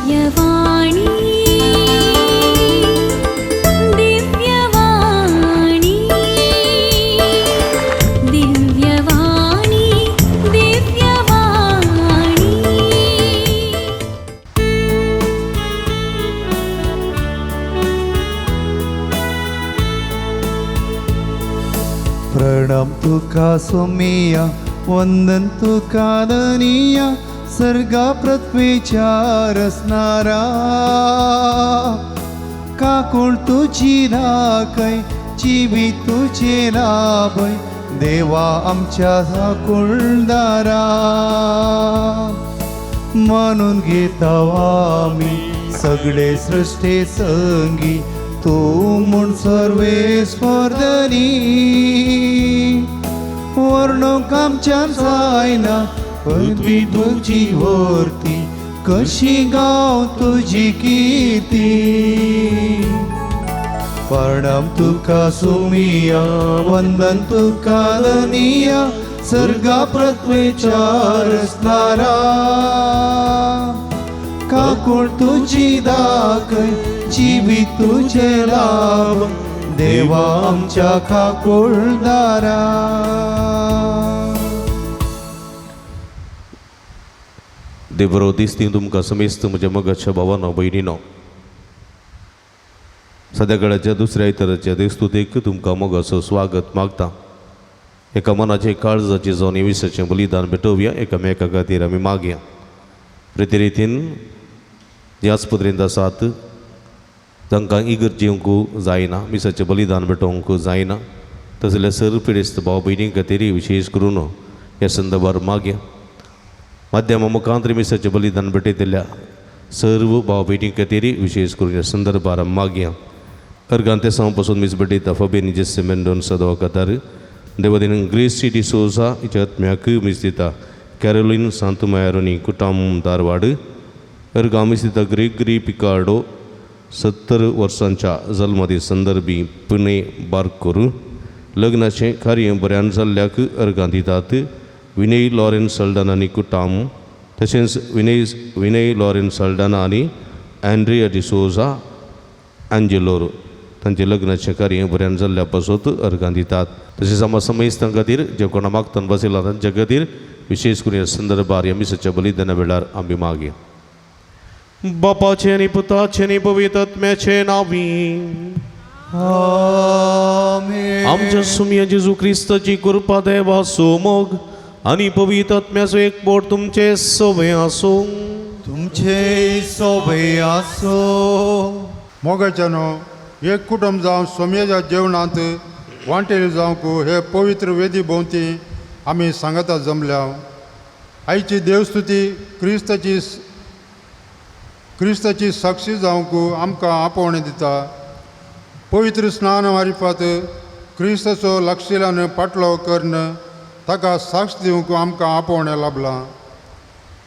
दिव्यवाणी दिव्यवाणी दिव्यवाणी दिव्यवाणी। प्रणाम तुका सोमिया, वंदन तुका धनिया, सर्गा पृथ्वीच्या रसणारा। काकूळ तुजी राखय, जिवी तुझे लाभय, देवा आमच्या झाकुळदारा। म्हणून घेता आमी सगळे सृष्टी संगी, तूं म्हूण सर्वेस्वर धनी। वर्णूंक आमच्यान जायना पृथ्वी तुजी वर्ती, कशी गांव तुजी किर्ती। प्रणाम तुका सुमिया, वंदन तुका धनिया, सर्गा पृथ्वीच्या रसणारा। काकूळ तुजी दाखय, जिवी तुझे लाभ, देवा आमच्या काकुळदारा। देव बरो दिसती तुमकां समेस्त म्हज्या मोगाच्या भावानो भयणीनो, सद्या दुसऱ्या आयताराच्या देस्तुतेक तुमकां मोगाचो स्वागत मागता। एका मनाचे काळजाचे जावन हे विसाचें बलिदान भेटोवया, एकामेका खातीर आमी मागया। प्रती रितीन जे आस्पत्रेंत आसात तांकां इगर्ज येवंक जायना, मिसाचें बलिदान भेटोवंक जायना, तशें जाल्यार सर पिडेस्त भाव भयणीं खातीर विशेश करून ह्या संदर्भार मागया। माध्यमा मुखांतर मिसाचें बलिदान भेटयतल्या सर्व भाव भयणीं खातीर विशेश करून ह्या संदर्भार मागया। अर्गान ते पासून मीस भेटयता फबेन जेसे मेंडोन सदो कतार देवदीन ग्रेसी डिसोजा हिच्या आत्म्याक मीस दिता कॅरोलीन सांतमायरोनी कुटाम धारवाड। अर्गां मीस दिता ग्रेगरी पिकार्डो 70 वर्सांच्या जल्मदी संदर्भी पुणे बारकोर। लग्नाचें कार्य बऱ्यान जाल्ल्याक अर्गां दितात विनय लॉरेन्स सल्डाना आनी कुटाम, तशेंच विनय लॉरेन्स सल्डाना आनी अँड्रिया डिसोजा आंजेलोर तांचें लग्नाचें कार्य बऱ्यान जाल्ल्या पासत अर्गां दितात। तशेंच आमकां समेस्तां खातीर जे कोणा मागतान बसयला तांच्या खातीर विशेष करून ह्या संदर्भार ह्या मिसाच्या बलिदाना वेळार आमी मागया। बापाचें आनी पुताचें आनी पवित्र आत्म्याचें नांवी आमेन। आमच्या सुमया जेजू क्रिस्ताची कृपा देवाचो मोग आनी पवित्र आत्म्याचो एकवट तुमचे सवे आसूं। तुमचे सोबे आसूं। मोगाच्यानो एक कुटुंब जावं सोमयेच्या जेवणांत वांटेली जावंक हे पवित्र वेदी भोंवती आमी सांगाता जमल्या। आयची देवस्तुती क्रिस्ताची साक्षी जावंक आमकां आपोवणें दिता। पवित्र स्नान मारिफात क्रिस्ताचो लागशिल्ल्यान पाटलो करून ताका साक्ष दिवंक आमकां आपोवणें लाभलां।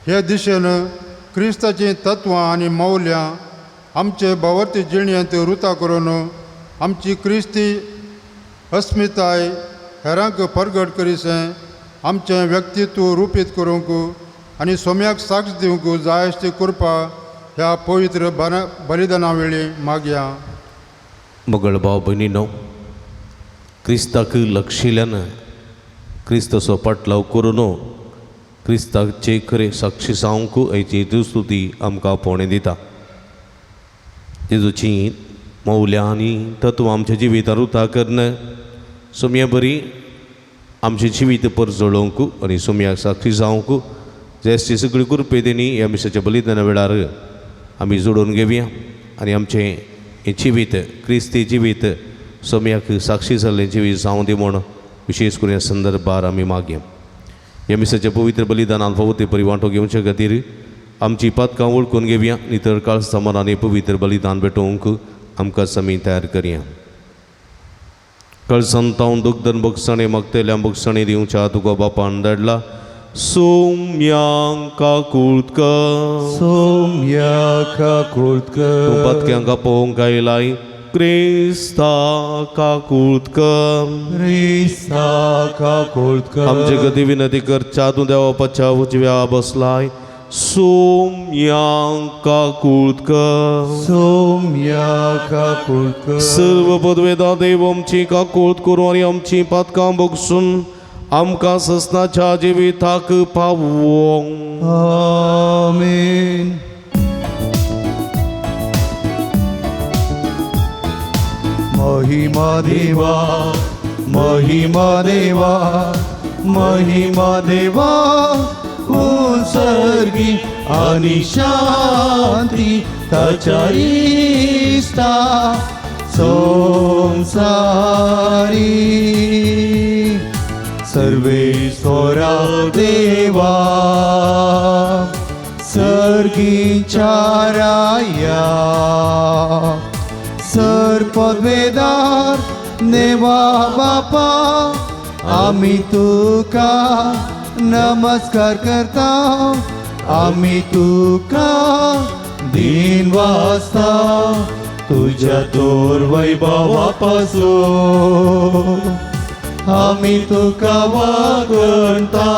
हे दिशेन क्रिस्ताचीं तत्वां आनी मौल्यां आमचे भावार्थी जिणेंत रुता करून आमची क्रिस्ती अस्मिताय हेरांक परगट करीसें आमचें व्यक्तित्व रुपीत करूंक आनी सोम्याक साक्ष दिवंक जाय ती कृपा ह्या पवित्र बलिदाना वेळी मागया। मगळ भाव भयणीनो, क्रिस्ताक लक्षिल्ल्यान क्रिस्ताचो पाटलाव करून क्रिस्ताचे खरे साक्षी जावंक आयची दुस्तुती आमकां आपोवणें दिता। जेजूची मौल्यां आनी तत्वां आमच्या जिवितार रुता करून सोम्या बरी आमचें जिवीत परजळोवंक आनी सोम्याक साक्षी जावंक जेसची सगळी कृपे तेणी ह्या मिसाच्या बलिदाना वेळार आमी जोडून घेवया आनी आमचें हें जिवीत क्रिस्ती जिवीत सोम्याक साक्षी जाल्लें जिवीत जावं दी म्हूण विशेष करून ह्या संदर्भार आमी मागया। ह्या मिसाच्या पवित्र बलिदानान फावो ते परी वांटो घेवचे खातीर आमची पातकां वळखून घेवया, नितळ काळजा मनान पवित्र बलिदान भेटोवंक आमकां समी तयार करया। कळसंतावन दुग्धन बगसणे मागतल्या बगसणे दिवच्या तुका बापान धाडला सोम्यांका कुळकर सोम्याका कुळकर तूं पातक्यांक आपोवंक आयलाय क्रिस्ता काकुळकर क्रिस्ता काकुळकर आमचे गती विनंती करच्या तूं देवा पच्या उजव्या बसलाय सोम्या काकूळ कर सोम्या काकूळ कर सर्व पदवेदा देव आमची काकूळ करूं आनी आमची पातकां बगसून आमकां ससनाच्या जिविताक पावों. आमेन. महिमा देवा महिमा देवा महिमा देवा उंसर्गी आणि शांती ताच्या इश्टा संसारी सर्वेश्वरा देवा सर्गीच्या राया सर्पवेदार देवा बापा आमी तुका नमस्कार करता आमी तुका दिन वाजता तुझ्या तोर वैभवा पासून आमी तुका वागणता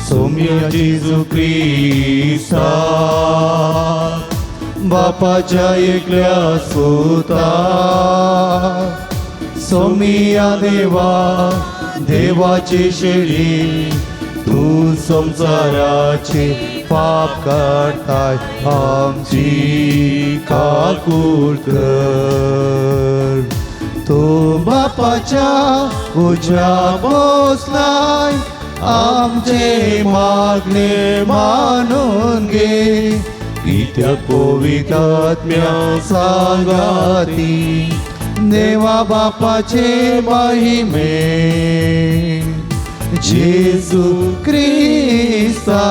सोम्या जेजू क्रिस्ता बापाच्या एकल्या सुता सोमिया देवा देवाची शेळी तू संसाराचे पाप काडताय आमची काकूळ कर तू बापाच्या उज्या बसलाय आमचे मागणे मानून घे कित्याक पवित्रात्म्या सांगाती देवा बापाचे महिमे जेजू क्रिस्ता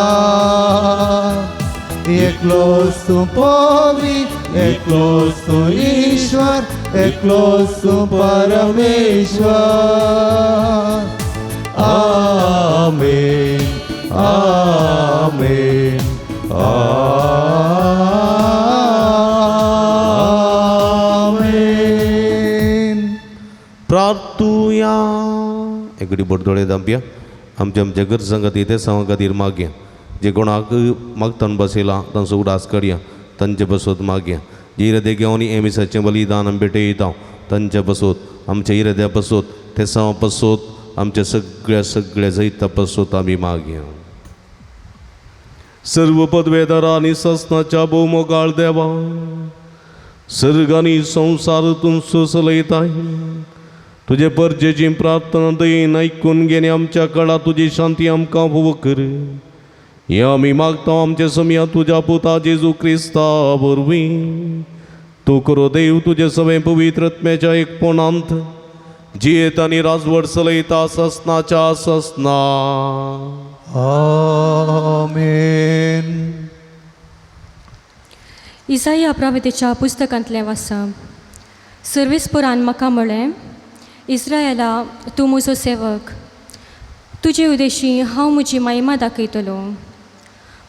एकलोच तूं पवित्र एकलोच तूं ईश्वर एकलोच तूं परमेश्वर. आमेन आमेन आमेन. प्रार्थुया. एकडे बोटदोळे दामप्या आमच्या आमच्या गरजां खातीर देसां खातीर मागया जे कोणाक मागतान बसयला तांचो उडास करया तांचे बसोत मागया जे इरादे घेवन हें मिसाचें बलिदान आमी भेटयता तांचे बसोत आमच्या इराद्या बसोत तेसांव बसोत आमच्या सगळ्या सगळ्या जैता बसोत आमी मागया. सर्व पदवेदारा आनी ससनाच्या भोवमोगाळ देवा सर्ग आनी संवसार तूं सोसलयताय तुजे परजेची प्रार्थना दयेन आयकून घेन आमच्या कळा तुजी शांती आमकां भोव कर हें आमी मागता आमचे समया तुज्या पुता जेजू क्रिस्ता वरवीं. तूं करो देव तुजे सवें पवित्र आत्म्याच्या एकपणांत जियेत आनी राजवट चलयता ससनाच्या ससना. आमेन. इसाया प्रावेतेच्या पुस्तकांतलें वाचप. सर्वेस्परान म्हाका म्हळें इस्रायला तूं म्हजो सेवक तुजे उदेशी हांव म्हजी महिमा दाखयतलो.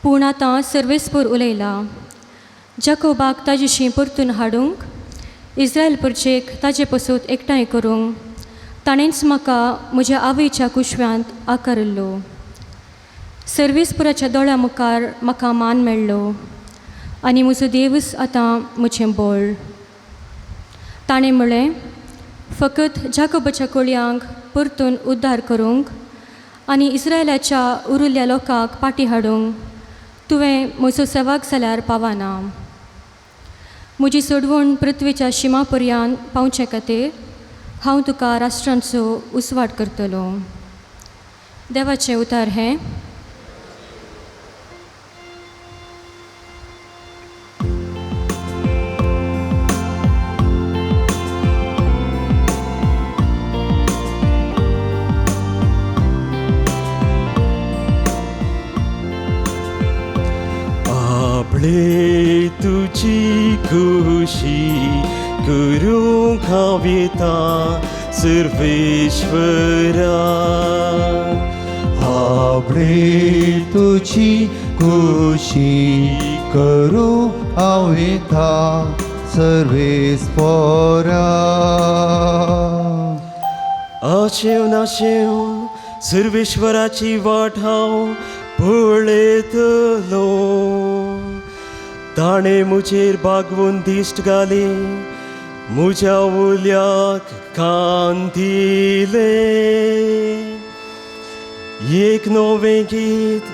पूण आतां सर्वेस्पर उलयला जाकोबाक ताजेशी परतून हाडूंक इस्रायल परचेक ताजे पसून एकठांय करूंक ताणेंच म्हाका म्हज्या आवयच्या कुशव्यांत आकारिल्लो. सर्वेस्पराच्या दोळ्या मुखार म्हाका मान मेळ्ळो आनी म्हजो देवूच आतां म्हजें बळ. ताणें म्हळें फकत जाकोबाच्या कोळयांक परतून उद्धार करूंक आनी इस्रायलाच्या उरिल्ल्या लोकांक पाटी हाडूंक तुवें म्हजो सेवाक जाल्यार पावना. म्हजी सोडवण पृथ्वीच्या शिमा पर्यान पावचे खातीर हांव तुका राष्ट्रांचो उस्वाट करतलो. देवाचें उतार हें. आपले तुजी खुशी करूंक हांव येता सर्वेश्वरा. आपले तुजी खुशी करूंक हांव येता सर्वेस्परा. आशेवन आशेवन सर्वेश्वराची वाट हांव पळयतलो. ताणें म्हजेर बागवून दिश्ट घाली, म्हज्या उल्याक कान दिले. एक नवें गीत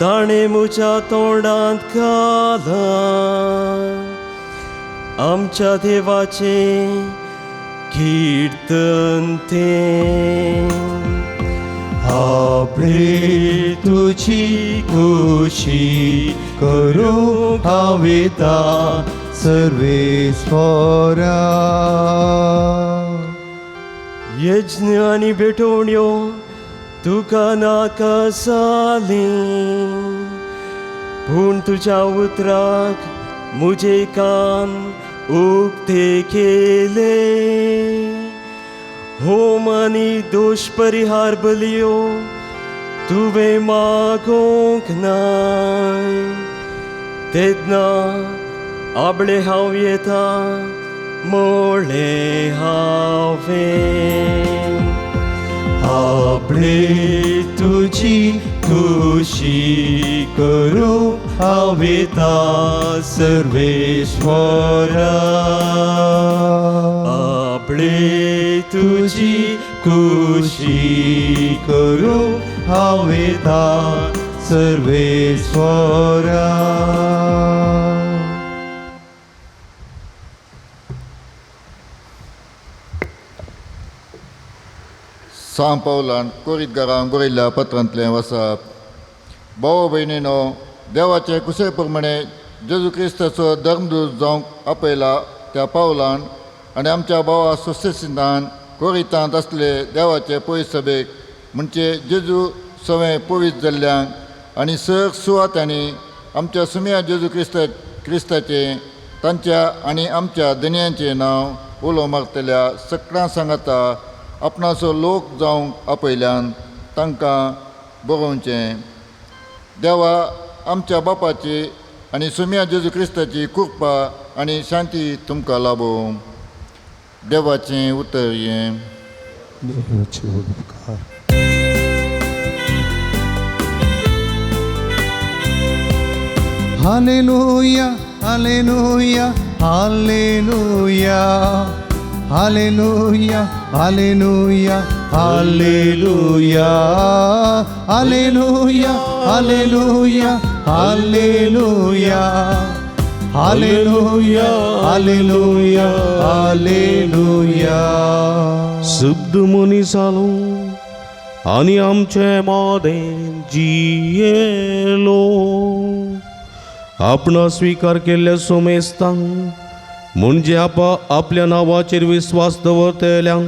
ताणें म्हज्या तोंडांत घालां, आमच्या देवाचें कीर्तन तें. आपणे तुजी खुशी करूंक हांव येता सर्वेस्वरा. यज्ञ आनी भेटवण्यो तुका नाका जाली, पूण तुज्या उतराक म्हजे कान उक्ते केले. होम आनी दोश परिहार बलयो तुवें मागोवंक नाय. तेन्ना आबळे हांव येता म्हळें हांवें. आपणे तुजी खुशी करूंक हांव येता सर्वेस्वरा. आपणे तुजी खुशी करूंक हांव येता सर्वेस्वरा. सांव पावलान कोरीतगारांक बरयल्ल्या पत्रांतलें वसाप. भाव भयणीनो, देवाचे कुशे प्रमाणे जेजू क्रिस्ताचो धर्मदूत जावंक आपयला त्या पावलान आनी आमच्या भावा सोसेसिंतान कोरितांत आसले देवाचे पयस सभेक म्हणजे जेजू सवें पवित्र जाल्ल्यांक आनी सर सुवातांनी आमच्या सुम्या जेजू क्रिस्ताचें तांच्या आनी आमच्या दनयांचें नांव उलो मारतल्या सगळ्यां सांगाता आपणाचो लोक जावंक आपयल्यान तांकां बरोवचें. देवा आमच्या बापाची आनी सुम्या जेजू क्रिस्ताची कृपा आनी शांती तुमकां लाभोवं. देवाचें उतर हें. देवाचे उपकार. Hallelujah, hallelujah, hallelujah, hallelujah, hallelujah, hallelujah, hallelujah, hallelujah, hallelujah, hallelujah, hallelujah, hallelujah. शुद्ध मनीस जालो आनी आमचे मदें जियेलो. आपणा स्विकार केल्ल्या सोमेस्तांक म्हणजे आपा आपल्या नांवाचेर विस्वास दवरतल्यांक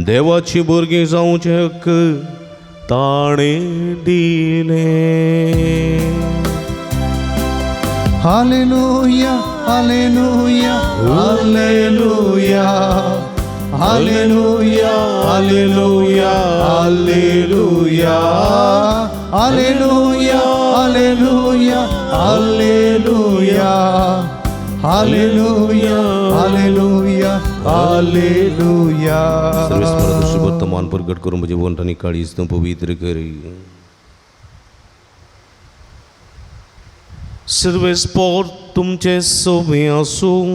देवाची भुरगीं जावचें हक्क ताणें दिलें. Hallelujah, hallelujah, hallelujah, hallelujah, hallelujah, hallelujah, hallelujah, hallelujah, hallelujah, hallelujah, hallelujah, hallelujah. सर्वेस्पराचो वर्तमान प्रगट करून म्हजें वंठ आनी काळीज तूं पवित्र करी. सर्वेस्पर तुमचे सोबे आसूं.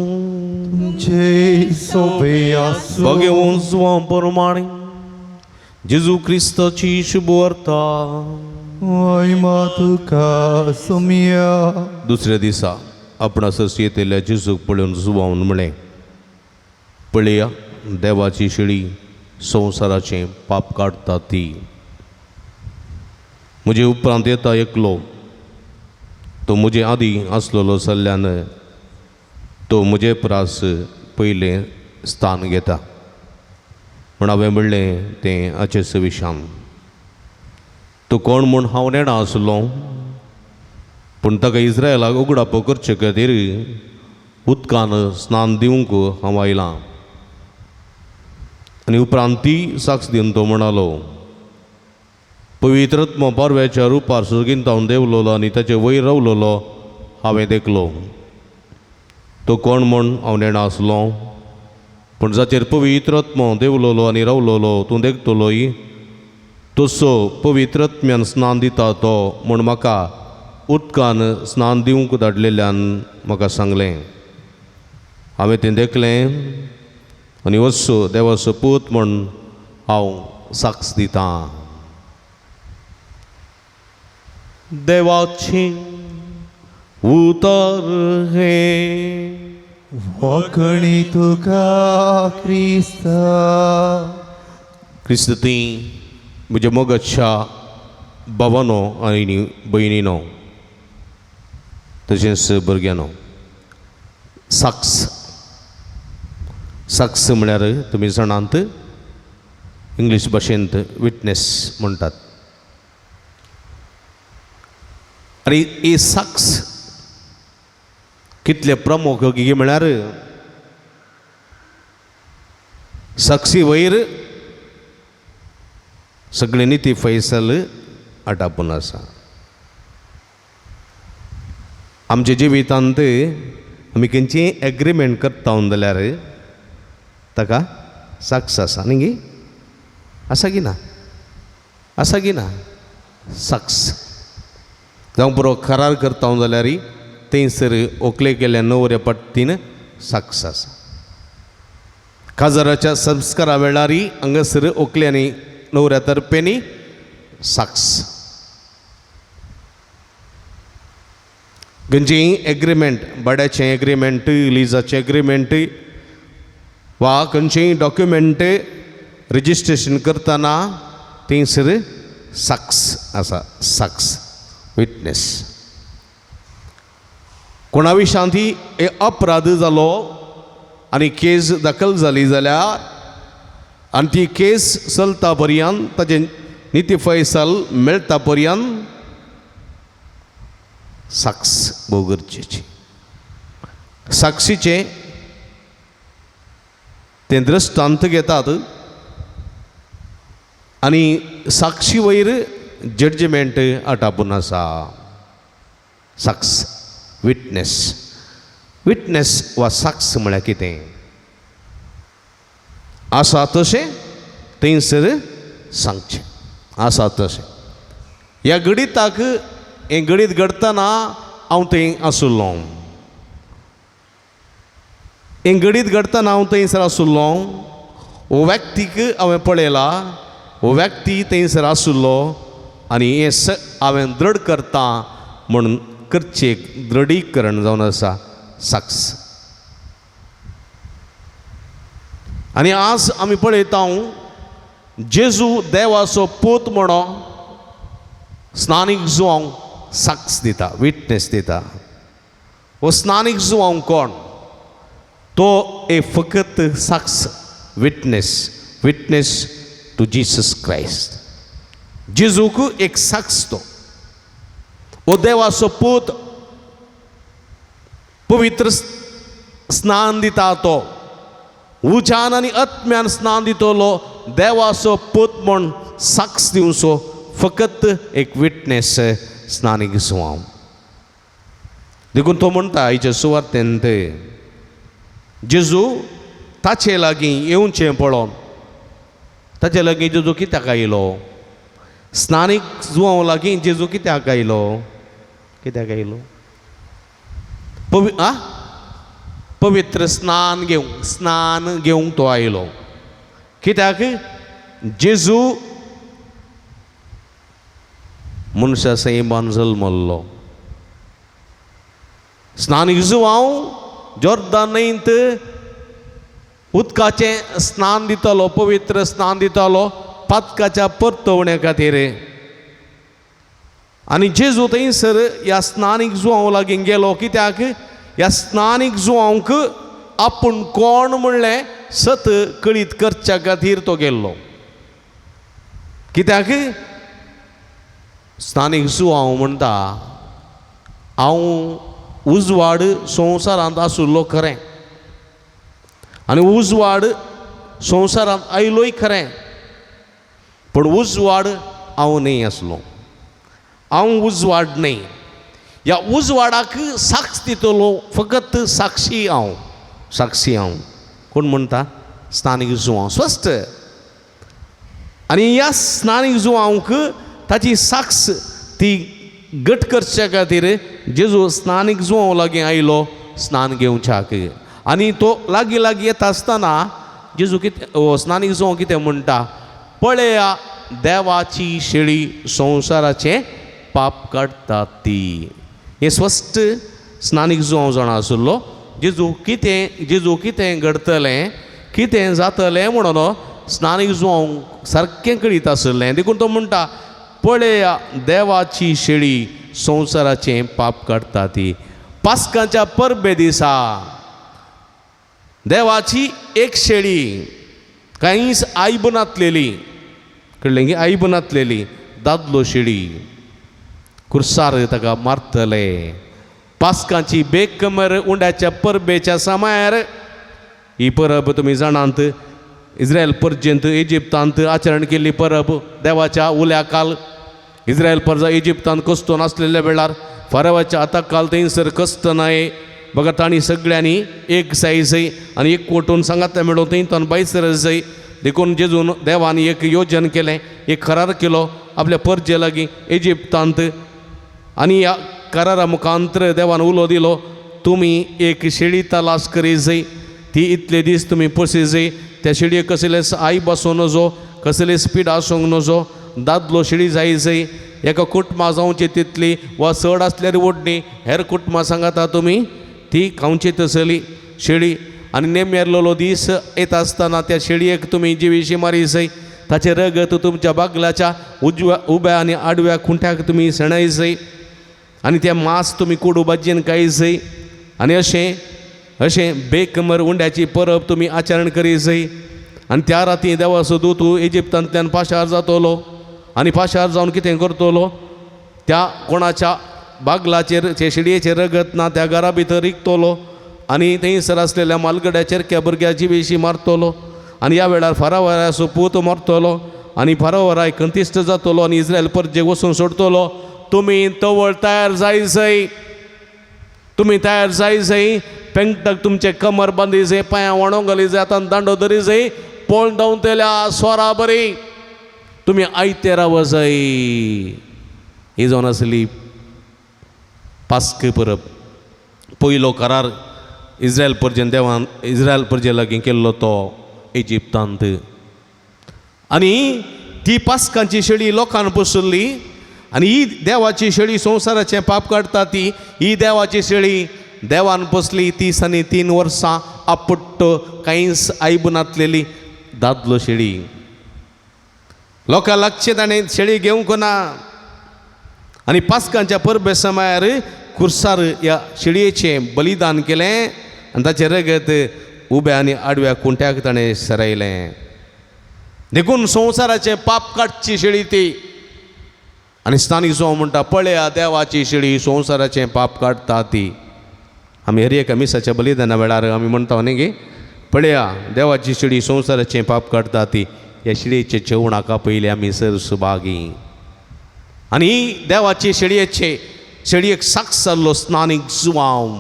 तुमचे सोबे आसूं. भगवंत जुवां प्रमाणे जेजू क्रिस्ताची शुभवार्ता. महिमा तुका सुमिया. दुसऱ्या दिसा आपणा सरशी येतल्या जेजूक पळोवन जुवावन म्हळें, पळया देवाची शेळी संवसाराचें पाप काडटा ती. म्हजे उपरांत येता एकलो, तो म्हजे आदीं आसलेलो जाल्ल्यान तो म्हजे प्रास पयलें स्थान घेता. म्हण हांवें म्हणलें तें हाचे सविशान. तो कोण म्हूण हांव नेणा आसलो, पूण ताका इस्रायलाक उगडापो करचे खातीर उदकान स्नान दिवंक हांव आयलां. आनी उपरांत ती साक्ष दिवन तो म्हणालो, पवित्रत्म पारव्याच्या रुपार सुर्गींतावन देंवलोलो आनी ताचे वयर रावलोलो हांवें देखलो. तो कोण म्हूण हांव नेणा आसलो, पूण जाचेर पवित्रत्म देंवलोलो आनी रावलोलो तूं देखतलोय, तसो पवित्रत्म्यान स्नान दिता तो म्हूण म्हाका उदकान स्नान दिवंक धाडलेल्यान म्हाका सांगलें. हांवें तें देखलें आनी वचो देवाचो पूत म्हूण हांव साक्ष दितां. देवाचें उतर हें. वखणी तुका क्रिस्ता. क्रिस्त ती म्हज्या मोगाच्या भावानो आनी भयणीनो तशेंच भुरग्यांनो, साक्ष साक्ष म्हळ्यार तुमी जाणात इंग्लीश भाशेंत विटनेस म्हणटात. आनी ही साक्ष कितले प्रमुख की म्हळ्यार साक्षी वयर सगळे निती फैसल आटापून आसा. आमच्या जिवितांत आमी खंयची एग्रीमेंट करता जाल्यार ताका साक्ष आसा न्ही गी? आसा की ना? आसा की ना? साक्ष जावं पुरो करार करता जाल्यार थंयसर व्हंकले केल्या न्हवऱ्या पट्टीन साक्ष आसा. काजाराच्या संस्कारा वेळार हांगासर व्हंकले आनी न्हवऱ्या तर्फेनी साक्ष. खंयचीय एग्रीमेंट, भाड्याचें एग्रीमेंट, लिजाचें एग्रीमेंट वा खंयचेंय डॉक्युमेंट रजिस्ट्रेशन करतना थंयसर साक्ष आसा. साक्ष विटनेस. कोणा विशांत हे अपराध जालो आनी केस दाखल जाली जाल्यार आनी ती केस चलता पर्यंत ताजें निती फैसल मेळटा पर्यंत साक्ष भोव गरजेची. साक्षीचें तें दृश्टांत घेतात आनी साक्षी वयर जजमेंट आटापून आसा. साक्ष विटनेस. विटनेस वा साक्ष म्हळ्यार कितें आसा तशें थंयसर सांगचें आसा तशें. ह्या गणिताक हें गणीत घडटना हांव थंय आशिल्लो. हें गणीत घडटना हांव थंयसर आशिल्लो. हो व्यक्तीक हांवें पळयला, हो व्यक्ती थंयसर आशिल्लो आनी हें हांवें दृढ करता म्हणून करचें एक दृढीकरण जावन आसा साक्ष. आनी आज आमी पळयता जेजू देवाचो पूत म्हणून स्नानीक जुवांव साक्ष दिता, विटनेस दिता. हो स्नानीक जुवांव कोण? तो एक फकत साक्ष, witness, witness to Jesus Christ. जेजूक एक साक्ष तो. हो देवाचो पूत पवित्र स्नान दिता तो. उज्यान आनी आत्म्यान स्नान दितलो देवाचो पूत म्हूण साक्ष दिवचो फकत एक विटनेस स्नानीक जुवांव. देखून तो म्हणटा आयच्या सुवार्तेंत जेजू ताचे लागीं येवचें पळोवन ताचे लागीं जेजू कित्याक आयलो? स्नानीक जुवांव लागीं जेजू कित्याक आयलो? कित्याक आयलो? पवित्र स्नान घेवंक, स्नान घेवंक तो आयलो. कित्याक? जेजू मनशा सैमान जल्मल्लो. स्नानीक जुवांव जोर्दान न्हंयत उदकाचें स्नान दितालो, पवित्र स्नान दितालो पातकाच्या परतवण्या खातीर. आनी जेजू थंयसर ह्या स्नानीक जुवांव लागीं गेलो. कित्याक? ह्या स्नानीक जुवांक आपूण कोण म्हणलें सत कळीत करच्या खातीर तो गेल्लो. कित्याक? स्नानीक जुवांव म्हणटा हांव उजवाड संवसारांत आशिल्लो खरें आनी उजवाड संवसारांत आयलोय खरें, पूण उजवाड हांव न्हय आसलो. हांव उजवाड न्हय. ह्या उजवाडाक साक्ष दितलो फकत साक्षी हांव. साक्षी हांव. कोण म्हणटा? स्नानीक जुवांव. स्पश्ट. आनी ह्या स्नानीक जुवांक ताची साक्ष ती घट करच्या खातीर जेजू स्नानीक जुवांव लागीं आयलो स्नान घेवच्याक. आनी तो लागीं लागीं येता आसतना जेजू कितें स्नानीक जुवांव कितें म्हणटा, पळया देवाची शेळी संवसाराचें पाप काडटा ती. हें स्पश्ट स्नानीक जुवांव जाणा आशिल्लो जेजू कितें, जेजू कितें घडतलें, कितें जातलें म्हणून स्नानीक जुवांव सारकें कळीत आशिल्लें. देखून तो म्हणटा पळया देवाची शेळी संवसाराचें पाप काडटा ती. पास्काच्या परबे दिसा देवाची एक शेळी कांयच आयब नातलेली, कळ्ळें की आयब नातलेली दादलो शेळी कुर्सार ताका मारतले. पास्काची बेकमर उंड्याच्या परबेच्या समायार ही परब तुमी जाणात इस्रायल परजेंत इजिप्तांत आचरण केल्ली परब देवाच्या उल्या काल इस्रायल परजा इजिप्तांत कस्तो नासलेल्या वेळार फारावाच्या हाता काल थंयसर कस्त नाय बघा तांणी सगळ्यांनी एक जाय जाय आनी एक वटून सांगात मेळून थंय तान भायसर जाय. देखून जेजून देवान एक योजन केलें, एक करार केलो आपल्या परजे लागीं इजिप्तांत. आनी ह्या करारा मुखांतर देवान उलो दिलो तुमी एक शेळी तलास करी जाय, ती इतले दीस तुमी पोशी जाय, त्या शेळयेक कसलेच आई बसूं नजो, कसले स्पीड आसूंक नजो, दादलो शेळी जाय जाय, एका कुटुंबा जावची तितली वा चड आसल्यार ओडणी हेर कुटुंबां सांगाता तुमी ती खावची तसली शेळी. आनी नेमेरलेलो दीस येता आसतना त्या शेळयेक तुमी जिवीशी मारी जाय, ताचें रगत तुमच्या बागलाच्या उजव्या उब्या आनी आडव्या खुंट्याक तुमी सणाय जाय आनी तें मांस तुमी कोडू भाजयेन खाय जाय. आनी अशें अशें बेकमर उंड्याची परब तुमी आचरण करी जाय. आनी त्या राती देवाचो दूत इजिप्तांतल्यान पाशार जातलो आनी पाशार जावन कितें करतलो, त्या कोणाच्या बागलाचेर ते शेळयेचेर रगत ना त्या घरा भितर रिगतलो आनी थंयसर आसलेल्या मालगड्या चेरक्या भुरग्या जिवेशी मारतलो. आनी ह्या वेळार फारावराचो पूत मरतलो आनी फारावराय कंतिश्ट जातलो आनी इस्रायल परजेक वचून सोडतलो. तुमी तवळ तयार जाय जाय, तुमी तयार जाय जाय, पेंकटाक तुमचें कमर बांदी जाय, पांयां वणोंक घाली जाय, आतां दांडो धरी जाय, पळोवन धांवतल्या स्वरा बरी तुमी आयते राव जाय. ही जावन आसली पास्क परब. पयलो करार इस्रायल परजेन देवान इस्रायल परजे लागीं केल्लो तो इजिप्तांत. आनी ती पास्कांची शेळी लोकान पोसली आनी ही देवाची शेळी संवसाराचें पाप काडटा ती ही देवाची शेळी देवान पोसली 30 आनी 3 वर्सां आपुट्ट कांयच आयब नातलेली दादलो शेळी. लोकां लागचें ताणें शेळी घेवंक ना. आनी पास्कांच्या परबे समायार कुर्सार ह्या शेळयेचें बलिदान केलें आनी ताचें रगत उब्या आनी आडव्या कुंट्याक ताणें सरायलें. देखून संवसाराचें पाप काडची शेळी ती. आनी स्थानीक जो म्हणटा पळया देवाची शेळी संवसाराचें पाप काडटा ती. आमी हर एका मिसाच्या बलिदाना वेळार आमी म्हणटा न्ही गे, पळया देवाची शेळी संवसाराचें पाप काडटा ती. ह्या शेळयेचे जेवणाक पयलीं आमी सर सुभागी. आनी ही देवाची शेळयेचे शेळयेक साक्ष जाल्लो स्नानीक जुवांव,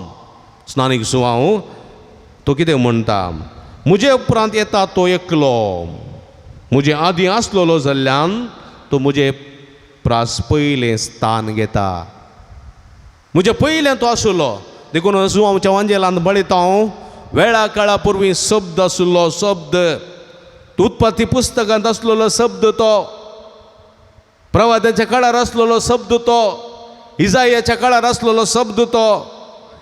स्नानीक जुवांव तो कितें म्हणटा, म्हजे उपरांत येता तो एकलो, म्हजे आदीं आसलेलो जाल्ल्यान तो म्हजे प्रास पयलें स्थान घेता. म्हजे पयलें तो आशिल्लो. देखून जुवांवच्या वांजेलान बळयता हांव वेळा काळा पुर्वी शब्द आशिल्लो, शब्द उत्पत्ती पुस्तकांत आसलेलो शब्द तो, प्रवाद्याच्या काळार आसलेलो शब्द तो, इजायाच्या काळार आसलेलो शब्द तो,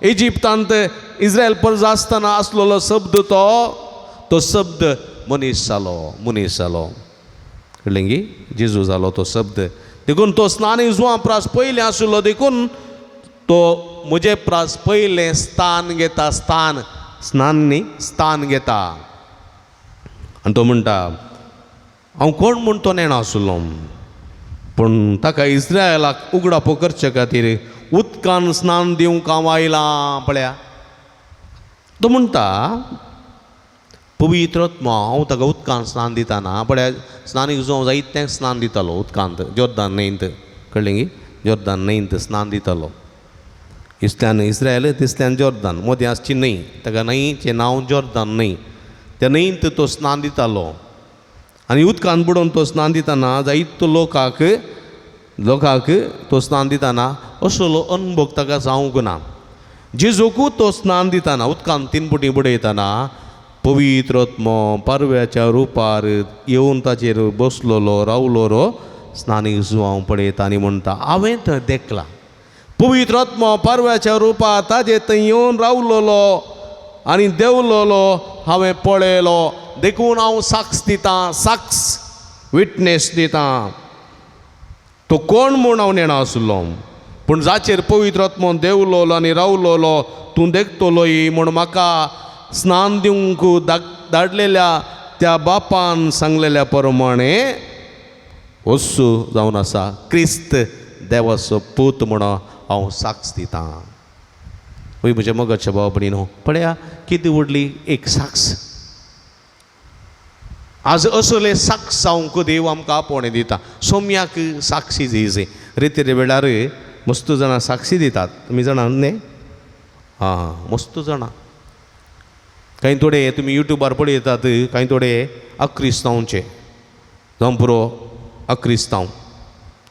इजिप्तांत इस्रायल परजा आसतना आसलेलो शब्द तो, तो शब्द मनीस जालो, मनीस जालो, कळ्ळें गी, जेजू जालो तो शब्द. देखून तो स्नानी जुवां प्रास पयलें आशिल्लो, देखून तो म्हजे प्रास पयलें स्थान घेता, स्थान, स्नान न्ही, स्थान घेता. आनी तो म्हणटा हांव कोण म्हूण तो नेणा आशिल्लो, पूण ताका इस्रायलाक उगडापो करचे खातीर उदकान स्नान दिवंक हांव आयलां. पळया तो म्हणटा पवित्र आत्मा हांव ताका उदकान स्नान दिताना. पळया स्नानीक जावं जायत तें स्नान दितालो उदकांत, जोर्दान न्हंयंत, कळ्ळें गी, जोर्दान न्हंयंत स्नान दितालो. इस्ल्यान इस्रायल तिसल्यान जोर्दान, मदीं आसची न्हंय, ताका न्हंयचें नांव जोर्दान न्हंय, त्या न्हंयंत तो स्नान दितालो. आनी उदकान बुडोवन तो स्नान दितना जायतो लोकांक लोकांक तो स्नान दितना असलो अनुभव ताका जावंक ना. जेजूकू तो स्नान दितना उदकान 3 पुटी बुडयतना पवित्र आत्मो पारव्याच्या रुपार येवन ताचेर बसलोलो रावलो रो स्नानीक जुवांव पळयता आनी म्हणटा हांवें थंय देखला पवित्र आत्मो पारव्याच्या रुपार ताजेर थंय येवन रावलोलो आनी देंवलोलो हांवें पळयलो, देखून हांव साक्ष दितां, साक्ष विटनेस दितां. तो कोण म्हूण हांव नेणा आसलो, पूण जाचेर पवित्र आत्मो देंवलोलो आनी रावलोलो तूं देखतलोय म्हूण म्हाका स्नान दिवंक धाडलेल्या त्या बापान सांगलेल्या प्रमाणे वस्तू जावन आसा क्रिस्त देवाचो पूत म्हूण हांव साक्ष दितां. वय म्हज्या मोगाच्या भाव भयणीनो, पळया कितें व्हडली एक साक्ष. आज असले साक्ष जावंक देव आमकां आपोवणें दिता. सोम्याक साक्षी जी रितीरे वेळार मस्त जाणां साक्षी दितात, तुमी जाणां न्ही? आं, मस्त जाणां. कांय थोडे तुमी युट्यूबार पळयतात, कांय थोडे अक्रिस्तांवचे जावं पुरो, अक्रिस्तांव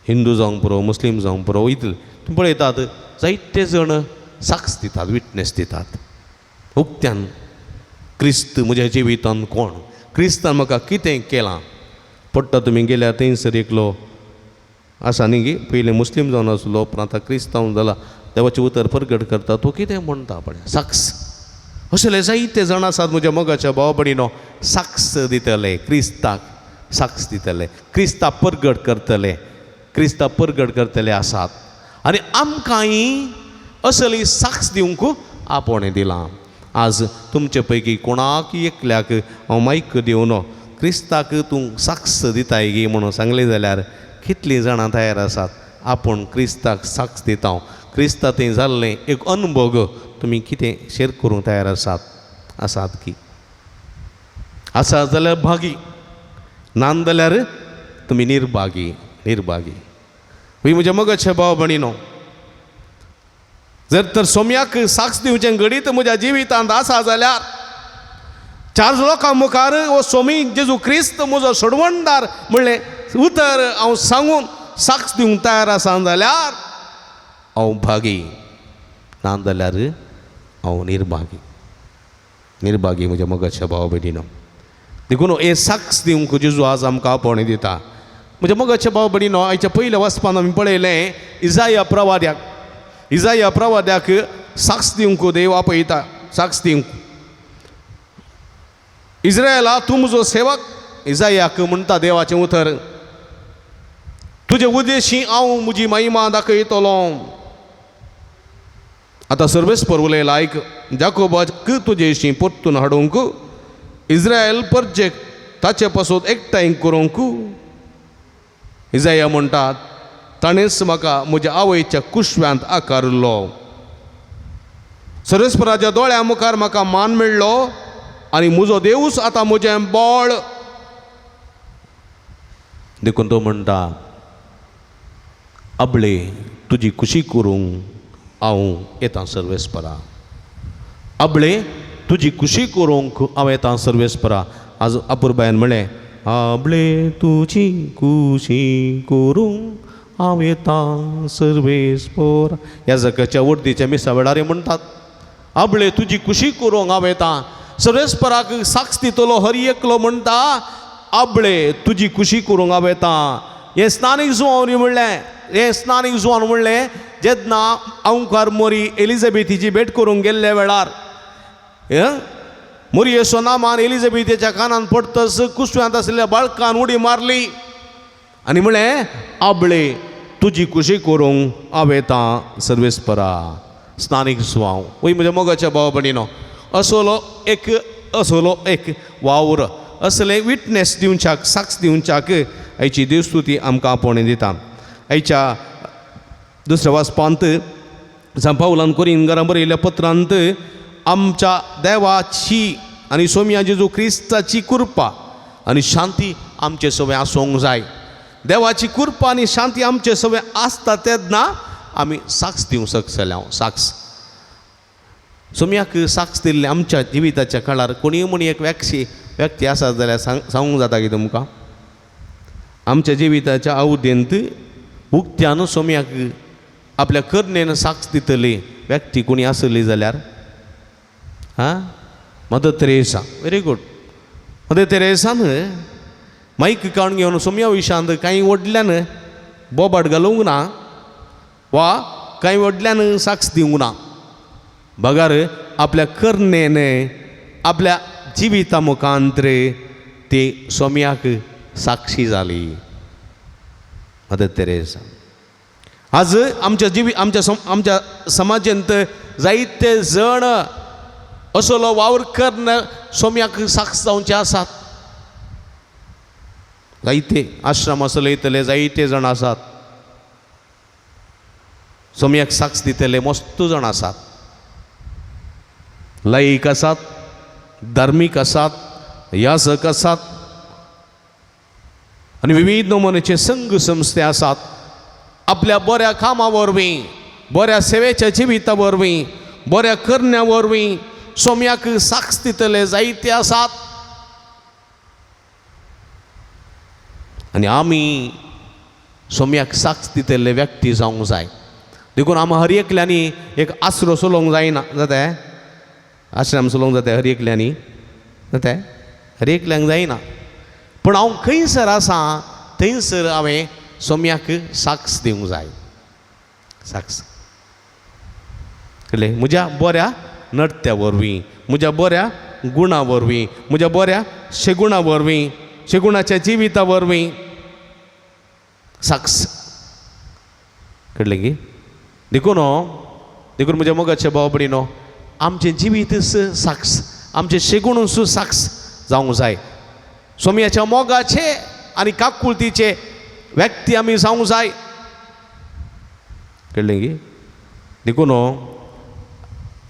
हिंदू जावंक पुरो, मुस्लीम जावंक पुरो, वयतले तुमी पळयतात जायते जण साक्ष दितात, विटनेस दितात उक्त्यान क्रिस्त म्हज्या जिवितान कोण, क्रिस्तान म्हाका कितें केलां. पडटा तुमी गेल्यार थंयसर एकलो आसा न्ही गी, पयलीं मुस्लीम जावन आसलो, उपरांत आतां क्रिस्तांव जाला, देवाचें उतर परगट करता, तो कितें म्हणटा पळय साक्ष. असले जायते जाण आसात म्हज्या मोगाच्या भाव भयणीनो, साक्ष दितले क्रिस्ताक, साक्ष दितले क्रिस्ता परगट करतले, क्रिस्ता परगट करतले आसात. आनी आमकांय असली साक्ष दिवंक आपोवणें दिलां. आज तुमचे पैकी कोणाक एकल्याक हांव मायक दिवन क्रिस्ताक तूं साक्ष दिताय गी म्हणून सांगलें जाल्यार कितलीं जाणां तयार आसात आपूण क्रिस्ताक साक्ष दिता, क्रिस्ता थंय जाल्लें एक अनुभव तुमी कितें शेर करूंक तयार आसात आसात की आसा जाल्यार भागी, ना जाल्यार तुमी निर्भागी, निर्भागी. ही म्हज्या मोगाचे भाव भयणीनो, जर तर सोम्याक साक्ष दिवचें घडीत म्हज्या जिवितांत आसा जाल्यार चार लोकां मुखार हो सोमी जेजू क्रिस्त म्हजो सोडवणदार म्हणलें उतर हांव सांगून साक्ष दिवंक तयार आसा जाल्यार हांव भागी, ना जाल्यार हांव निर्भागी, निर्भागी म्हज्या मोगाच्या भाव भयणीनो. देखून हें साक्ष दिवंक जेजू आज आमकां आपोवणें दिता. म्हज्या मोगाच्या भाव भयणीनो, आयच्या पयल्या वाचपान आमी पळयलें इजाया प्रवाद्याक, इजाया प्रवाद्याक साक्ष दिवंक देव आपयता, साक्ष दिवंक. इज्रायला तूं म्हजो सेवक, इजायाक म्हणटा देवाचें उतर, तुजे उदेशी हांव म्हजी महिमा दाखयतलो. आतां सर्वेस्पर उलयला आयक, जाकोबाक तुजेशी परतून हाडूंक, इज्रायल परजेक ताचे पासून एकठांय करूंक. इजाया म्हणटा ताणेंच म्हाका म्हज्या आवयच्या कुशव्यांत आकारलो, सर्वेस्पराच्या दोळ्या मुखार म्हाका मान मेळ्ळो आनी म्हजो देवूच आतां म्हजें बळ. देखून तो म्हणटा आबळे तुजी खुशी करूंक हांव येता सर्वेस्परा, आबळे तुजी खुशी करूंक हांव येता सर्वेस्परा. आज अपुरबायन म्हणलें आबळे तुजी खुशी करूंक हांव येता सर्वेस्पर. ह्या जगाच्या वर्दीच्या मिसा वेळार म्हणटात आबळे तुजी खुशी करूंक हांव येता. सर्वेस्पराक साक्ष दितलो हर एकलो म्हणटा आबळे तुजी खुशी करूंक हांव येता. हें स्नानीक जुवांनी म्हणलें, हें स्नानीक जुवान म्हणलें जेन्ना अंवकार मोरी एलिझाबेथीची भेट करूंक गेल्ल्या वेळार मोरयेचो नामान एलिझाबेथीच्या कानान पडतच कुसव्यांत आशिल्ल्या बाळकान उडी मारली आनी म्हणलें आबळे तुजी खुशी करूंक हांव येता सर्वेस्परा. स्नानीक जुवांव वय म्हज्या मोगाच्या भाव भयणीनो, असलो एक असलो एक वावर, असले विटनेस दिवच्याक, साक्ष दिवच्याक आयची देवस्तुती आमकां आपोवणें दिता. आयच्या दुसऱ्या वाचपांत पावलान कोरिंगरां बरयल्ल्या पत्रांत आमच्या देवाची आनी सोम्या जेजू क्रिस्ताची कृपा आनी शांती आमचे सगळें आसूंक जाय. देवाची कृपा आनी शांती आमचे सगळें आसता तेन्ना आमी साक्ष दिवंक शकतले. हांव साक्ष सोम्याक साक्ष दिल्लें आमच्या जिविताच्या काळार कोणीय म्हण एक व्यक्ती आसा जाल्यार सांगूंक जाता की तुमकां आमच्या जिविताच्या अवधेंत उक्त्यान सोम्याक आपल्या करणेन साक्ष दितली व्यक्ती कोणी आसली जाल्यार आं mother Teresa. Very good. Mother तेरेसान मायक काडून घेवन सोम्या विशांत कांय व्हडल्यान बोबाट घालूंक ना वा कांय व्हडल्यान साक्ष दिवंक ना, बगर आपल्या करणेन आपल्या जिविता मुखांतर ती सोम्याक साक्षी जाली मदर तेरेसा. आज आमच्या जिवी आमच्या आमच्या समाजांत जायते जण असलो वावर कर्ण सोम्याक साक्ष जावचे आसात. जायते आश्रम चलयतले जायते जाण आसात, सोम्याक साक्ष दितले मस्त जाण आसात, लायक आसात, धार्मीक आसात, याजक आसात आनी विविध नमुन्याचे संघ संस्थे आसात. आपल्या बऱ्या कामा वरवीं, बऱ्या सेवेच्या जिविता वरवीं, बऱ्या करण्या वरवीं सोम्याक साक्ष दितले जायते आसात. आनी आमी सोम्याक साक्ष दितले व्यक्ती जावंक जाय. देखून आमी हर एकल्यांनी एक आसरो चलोवंक जायना, जाता आश्रम चलोवंक जाता हर एकल्यांनी, जाता हर एकल्यांक जायना. पूण हांव खंयसर आसा थंयसर हांवें सोम्याक साक्ष दिवंक जाय. साक्ष कळ्ळें? म्हज्या बऱ्या नडत्या वरवीं, म्हज्या बऱ्या गुणा वरवीं, म्हज्या बऱ्या शेगुणा वरवीं, शेगुणाच्या जिविता वरवीं साक्ष. कळ्ळें की? देखून देखून म्हज्या मोगाच्या भाव भयणीनो, आमचें जिवीत साक्ष, आमचें शेगुण साक्ष जावंक जाय. सोम्याच्या मोगाचे आनी काकुळतीचे व्यक्ती आमी जावंक जाय. कळ्ळें की? देखून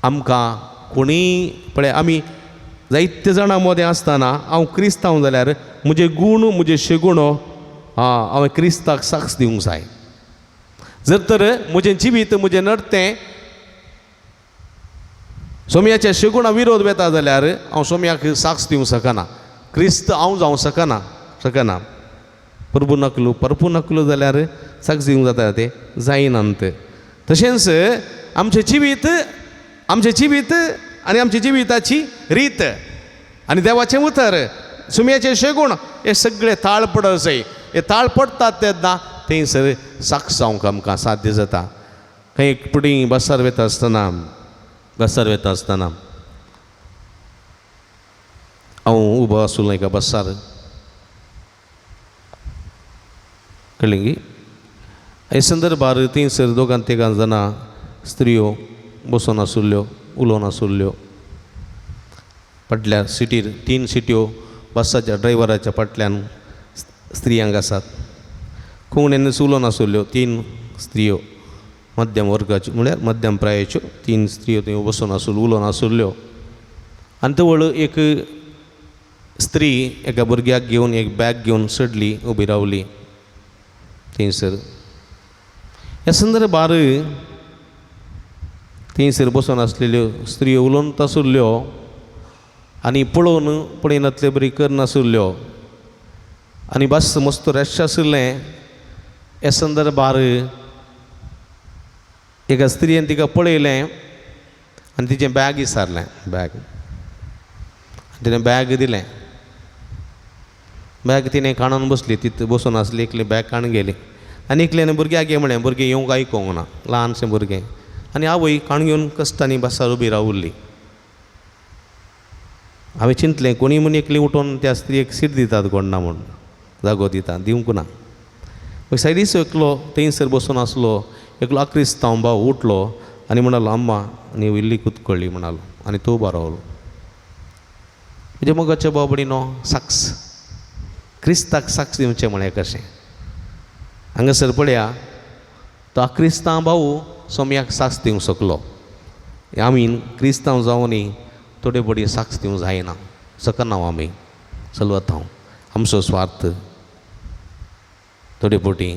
आमकां कोणीय पळय, आमी जायते जाणां मदें आसतना हांव क्रिस्तांव जाल्यार म्हजे गूण, म्हजे शेगुण हांवें क्रिस्ताक साक्ष दिवंक जाय. जर तर म्हजें जिवीत, म्हजें नडतें सोम्याच्या शेगुणा विरोध वेता जाल्यार हांव सोम्याक साक्ष दिवंक शकना, क्रिस्त हांव जावंक शकना, शकना. परबू नकलो, परपू नकलो जाल्यार साक्ष दिवंक जाता तें जायना. तशेंच आमचें जिवीत, आमचें जिवीत आनी आमच्या जिविताची रीत आनी देवाचें उतर, सुम्याचें शेगूण हे सगळे ताळ पडत जाय. हे ताळ पडटात तेन्ना थंयसर साक्ष जावंक आमकां साध्य जाता. खंय एक पुडी बसार वेता आसतना, बसार वेता आसतना हांव उबो आसलो एका बसार, कळ्ळें की? हे संदर्भार थंयसर दोगां तिगां जाणां स्त्रियो बसून आसुल्ल्यो, उलोवन आसुल्ल्यो. फाटल्या सिटीर 3 सिट्यो बसाच्या ड्रायव्हराच्या फाटल्यान स्त्रियांक आसात. कोंकणीनच उलोवन आसुल्ल्यो 3 स्त्रियो, मध्यम वर्गाच्यो, म्हळ्यार मध्यम प्रायेच्यो 3 स्त्रियो थंय बसून आसुल्ल्यो, उलोवन आसुल्ल्यो. आनी तवळ एक स्त्री एका भुरग्याक घेवन, एक बॅग घेवन चडली, उबी रावली थंयसर. ह्या संदर्भार थंयसर बसून आसलेल्यो स्त्रियो उलोवन आसुल्ल्यो आनी पळोवन पळयनातले बरी करनासुल्ल्यो आनी बस मस्त रश आशिल्लें. ह्या संदर्भार एका स्त्रियेन तिका पळयलें आनी तिचें बॅग विचारलें, बॅग. तिणें बॅग दिलें. बॅग तिणें काडून बसली, तितून बसून आसली एकली, बॅग काडून गेली. आनी एकल्यान भुरग्याक घे म्हणलें, भुरगें येवंक आयकोंक ना, ल्हानशें भुरगें. आनी आवय काडून घेवन कश्टांनी बसार उबी रावली. हांवें चिंतलें कोणी म्हूण एकली उठोवन त्या स्त्रियेक सीट दितात कोण ना म्हूण, जागो दिता, दिवंक ना. मागीर सायडीचो एकलो थंयसर बसून आसलो, एकलो आक्रिस्तांव भाव उठलो आनी म्हणालो, अम्मा आनी इल्ली कुतकळ्ळी म्हणालो, आनी तो उबो रावलो. म्हज्या मोगाच्या भाव भयणीनो, साक्ष, क्रिस्ताक साक्ष दिवचें म्हळ्यार कशें? हांगासर पळया, तो आक्रिस्तांव भाऊ सोम्याक साक्ष दिवंक शकलो. आमी क्रिस्तांव जावनूय थोडे बडी साक्ष दिवंक जायना, शकना आमी, चलवता हांव आमचो स्वार्थ थोडे पटी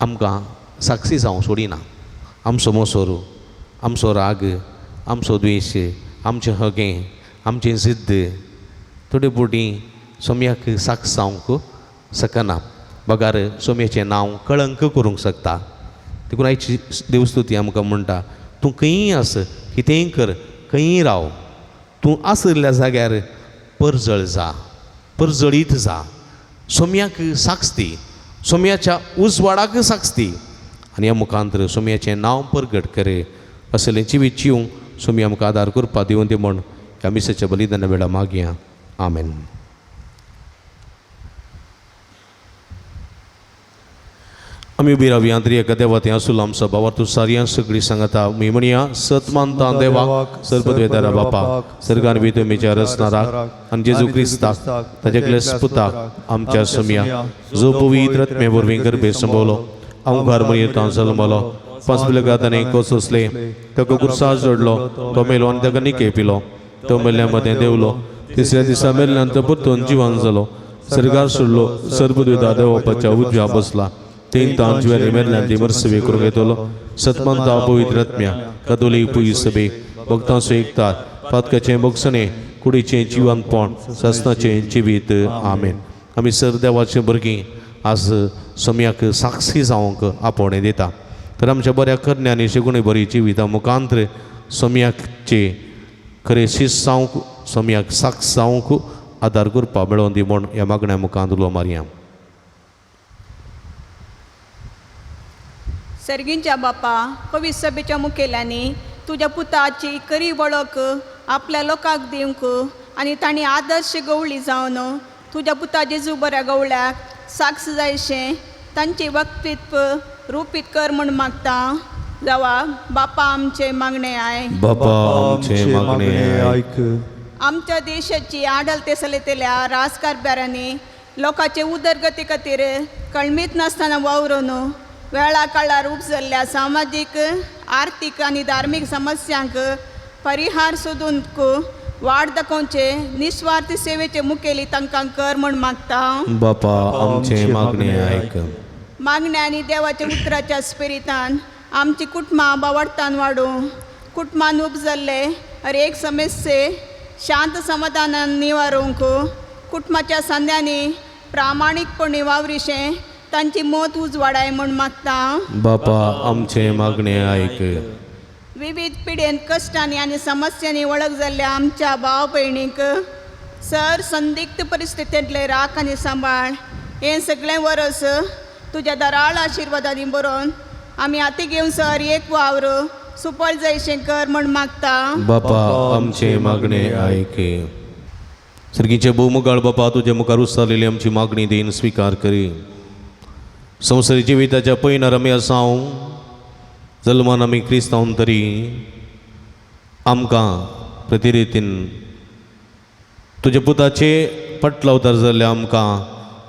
आमकां साक्षी जावंक सोडिना. आमचो मोसोर, आमचो राग, आमचो द्वेश, आमचें हगें, आमचें जिद्द थोडे पटी सोम्याक साक्ष जावंक शकना, बगार सोम्याचें नांव कळंक करूंक शकता. देखून आयची देवस्तुती आमकां म्हणटा, तूं खंयी आस, कितेंय कर, खंयी राव, तूं आशिल्ल्या जाग्यार परजळ जा, परजळीत जा, सोम्याक साक्ष दी, सोम्याच्या उजवाडाक साक्ष दी आनी ह्या मुखांतर सोम्याचें नांव परगट करे. असलें जिवीत जिवंक सोमी आमकां आदार करपा दिवन दी म्हण ह्या मिसाच्या बलिदाना वेळा मागया. आमेन. आमी उबी रावया. त्रिएका देवा तें आसूल आमचो भावार्थ सारयां सगळीं सांगता. मी म्हणया, सत मानता देवाक सर्वद्वेदारा बापा, सर्गान बी तुमीच्या रचणाराक आनी जेजू क्रिस्ताक ताच्या क्लेस पुताक आमच्या सोमया, जो पवित्र आत्मे वरवीं गर्भे संभवलो, अवघार मरियेंत जल्मलो, पांच बिलगात आनी कोसोसले, ताका कुर्सा जोडलो, तो मेलो आनी ताका निके पिलो, तो मेल्ल्या मदें देवलो, तिसऱ्या दिसा मेल्ल्यान तो परतून जिवन जालो, सर्गार सोडलो, सर्वद्वेदा देवापाच्या उजव्या बसला, तीन तान जिवें मेल्ल्यान ती मरसवे करूंक येतलो. सतमंता पवित्र आत्म्या कदोलीक पुयी सभेक भक्तांचो एकतार पातकाचें भोगसणें कुडीचें जिवनपण सासणाचें जिवीत. आमेन. आमी सर देवाचे भुरगीं आज सोम्याक साक्षी जावंक आपोवणें दिता, तर आमच्या बऱ्या करण्यांनी शेगुणी बरी जिविता मुखांतर सोम्याचे खरें शीस जावंक, सोम्याक साक्ष जावंक आदार करपा मेळोवन दी म्हूण ह्या मागण्या मुखांत उलो मारया. सर्गींच्या बापा, पवित्र सभेच्या मुखेल्यांनी तुज्या पुताची खरी वळख आपल्या लोकांक दिवंक आनी तांणी आदर्श गवळी जावन तुज्या पुता जेजू बऱ्या गवळ्याक साक्ष जायशें तांचें वक्तित्व रुपीत कर म्हूण मागता. जावा बापा आमचें मागणें I. बापा आमचें मागणें आयक. आमच्या देशाची आडलते चलयतल्या राजकारभारांनी लोकांचे उदरगती खातीर कळमीत नासतना वावरून वेळा काळार उपजल्ल्या सामाजीक, आर्थीक आनी धार्मीक समस्यांक परिहार सोदून वाड दाखोवचे निस्वार्थी सेवेचे मुखेली तांकां कर म्हूण मागता. बापा आमचें मागणें आयक. मागण्या आनी देवाच्या उतराच्या स्पिरितान आमची कुटुंबां बावडतान वाडूं, कुटुंबान उपजल्ले हर एक समस्ये शांत समाधानान निवारूंक, कुटुंबाच्या संद्यांनी प्रामाणीकपणी वावरिशें तांची मत उजवाडाय म्हूण मागता. बापा आमचें मागणें आयक. विविध पिडेन कश्टांनी आनी समस्यांनी वळख जाल्ल्या आमच्या भाव भयणींक सर संदिग्ध परिस्थितींतले राख आनी सांबाळ हें सगळें वरस तुज्या दराळ आशिर्वादांनी बरोवन आमी हाती घेवन सर एक वावर सुपळ जायशें कर म्हूण मागता. बापा आमचें मागणें आयक. सर्गीचे भोवमुगाळ बापा, तुज्या मुखार उसारलेली आमची मागणी देन स्विकार करी. संवसारी जिविताच्या पयनार आमी आसाव, जल्मान आमी क्रिस्तांव तरी आमकां प्रतिरितीन तुज्या पुताचे पटलावतार जाल्ले आमकां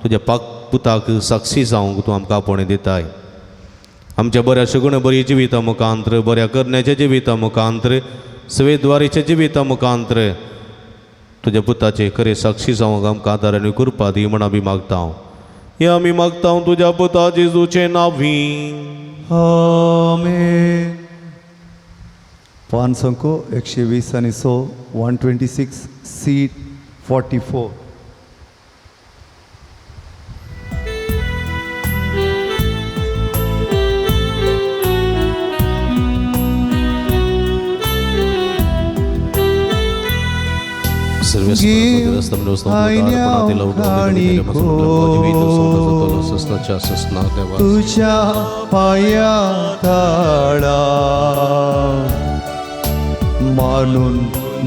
तुज्या पाक पुताक साक्षी जावंक तूं आमकां आपोवणें दिताय. आमच्या बऱ्या सगुण बरी जिविता मुखांतर, बऱ्या करण्याच्या जिविता मुखांतर, सवेद्वारीच्या जिविता मुखांतर तुज्या पुताचे खरें साक्षी जावंक आमकां आदार आनी कृपा दी म्हण आमी मागता. हे आमी मागता तुज्या पुता जेजूचें नांवी. आमेन. पांच अंको 120 आनी 100, 126 C 44. तुझ्या पाया ताळा मानून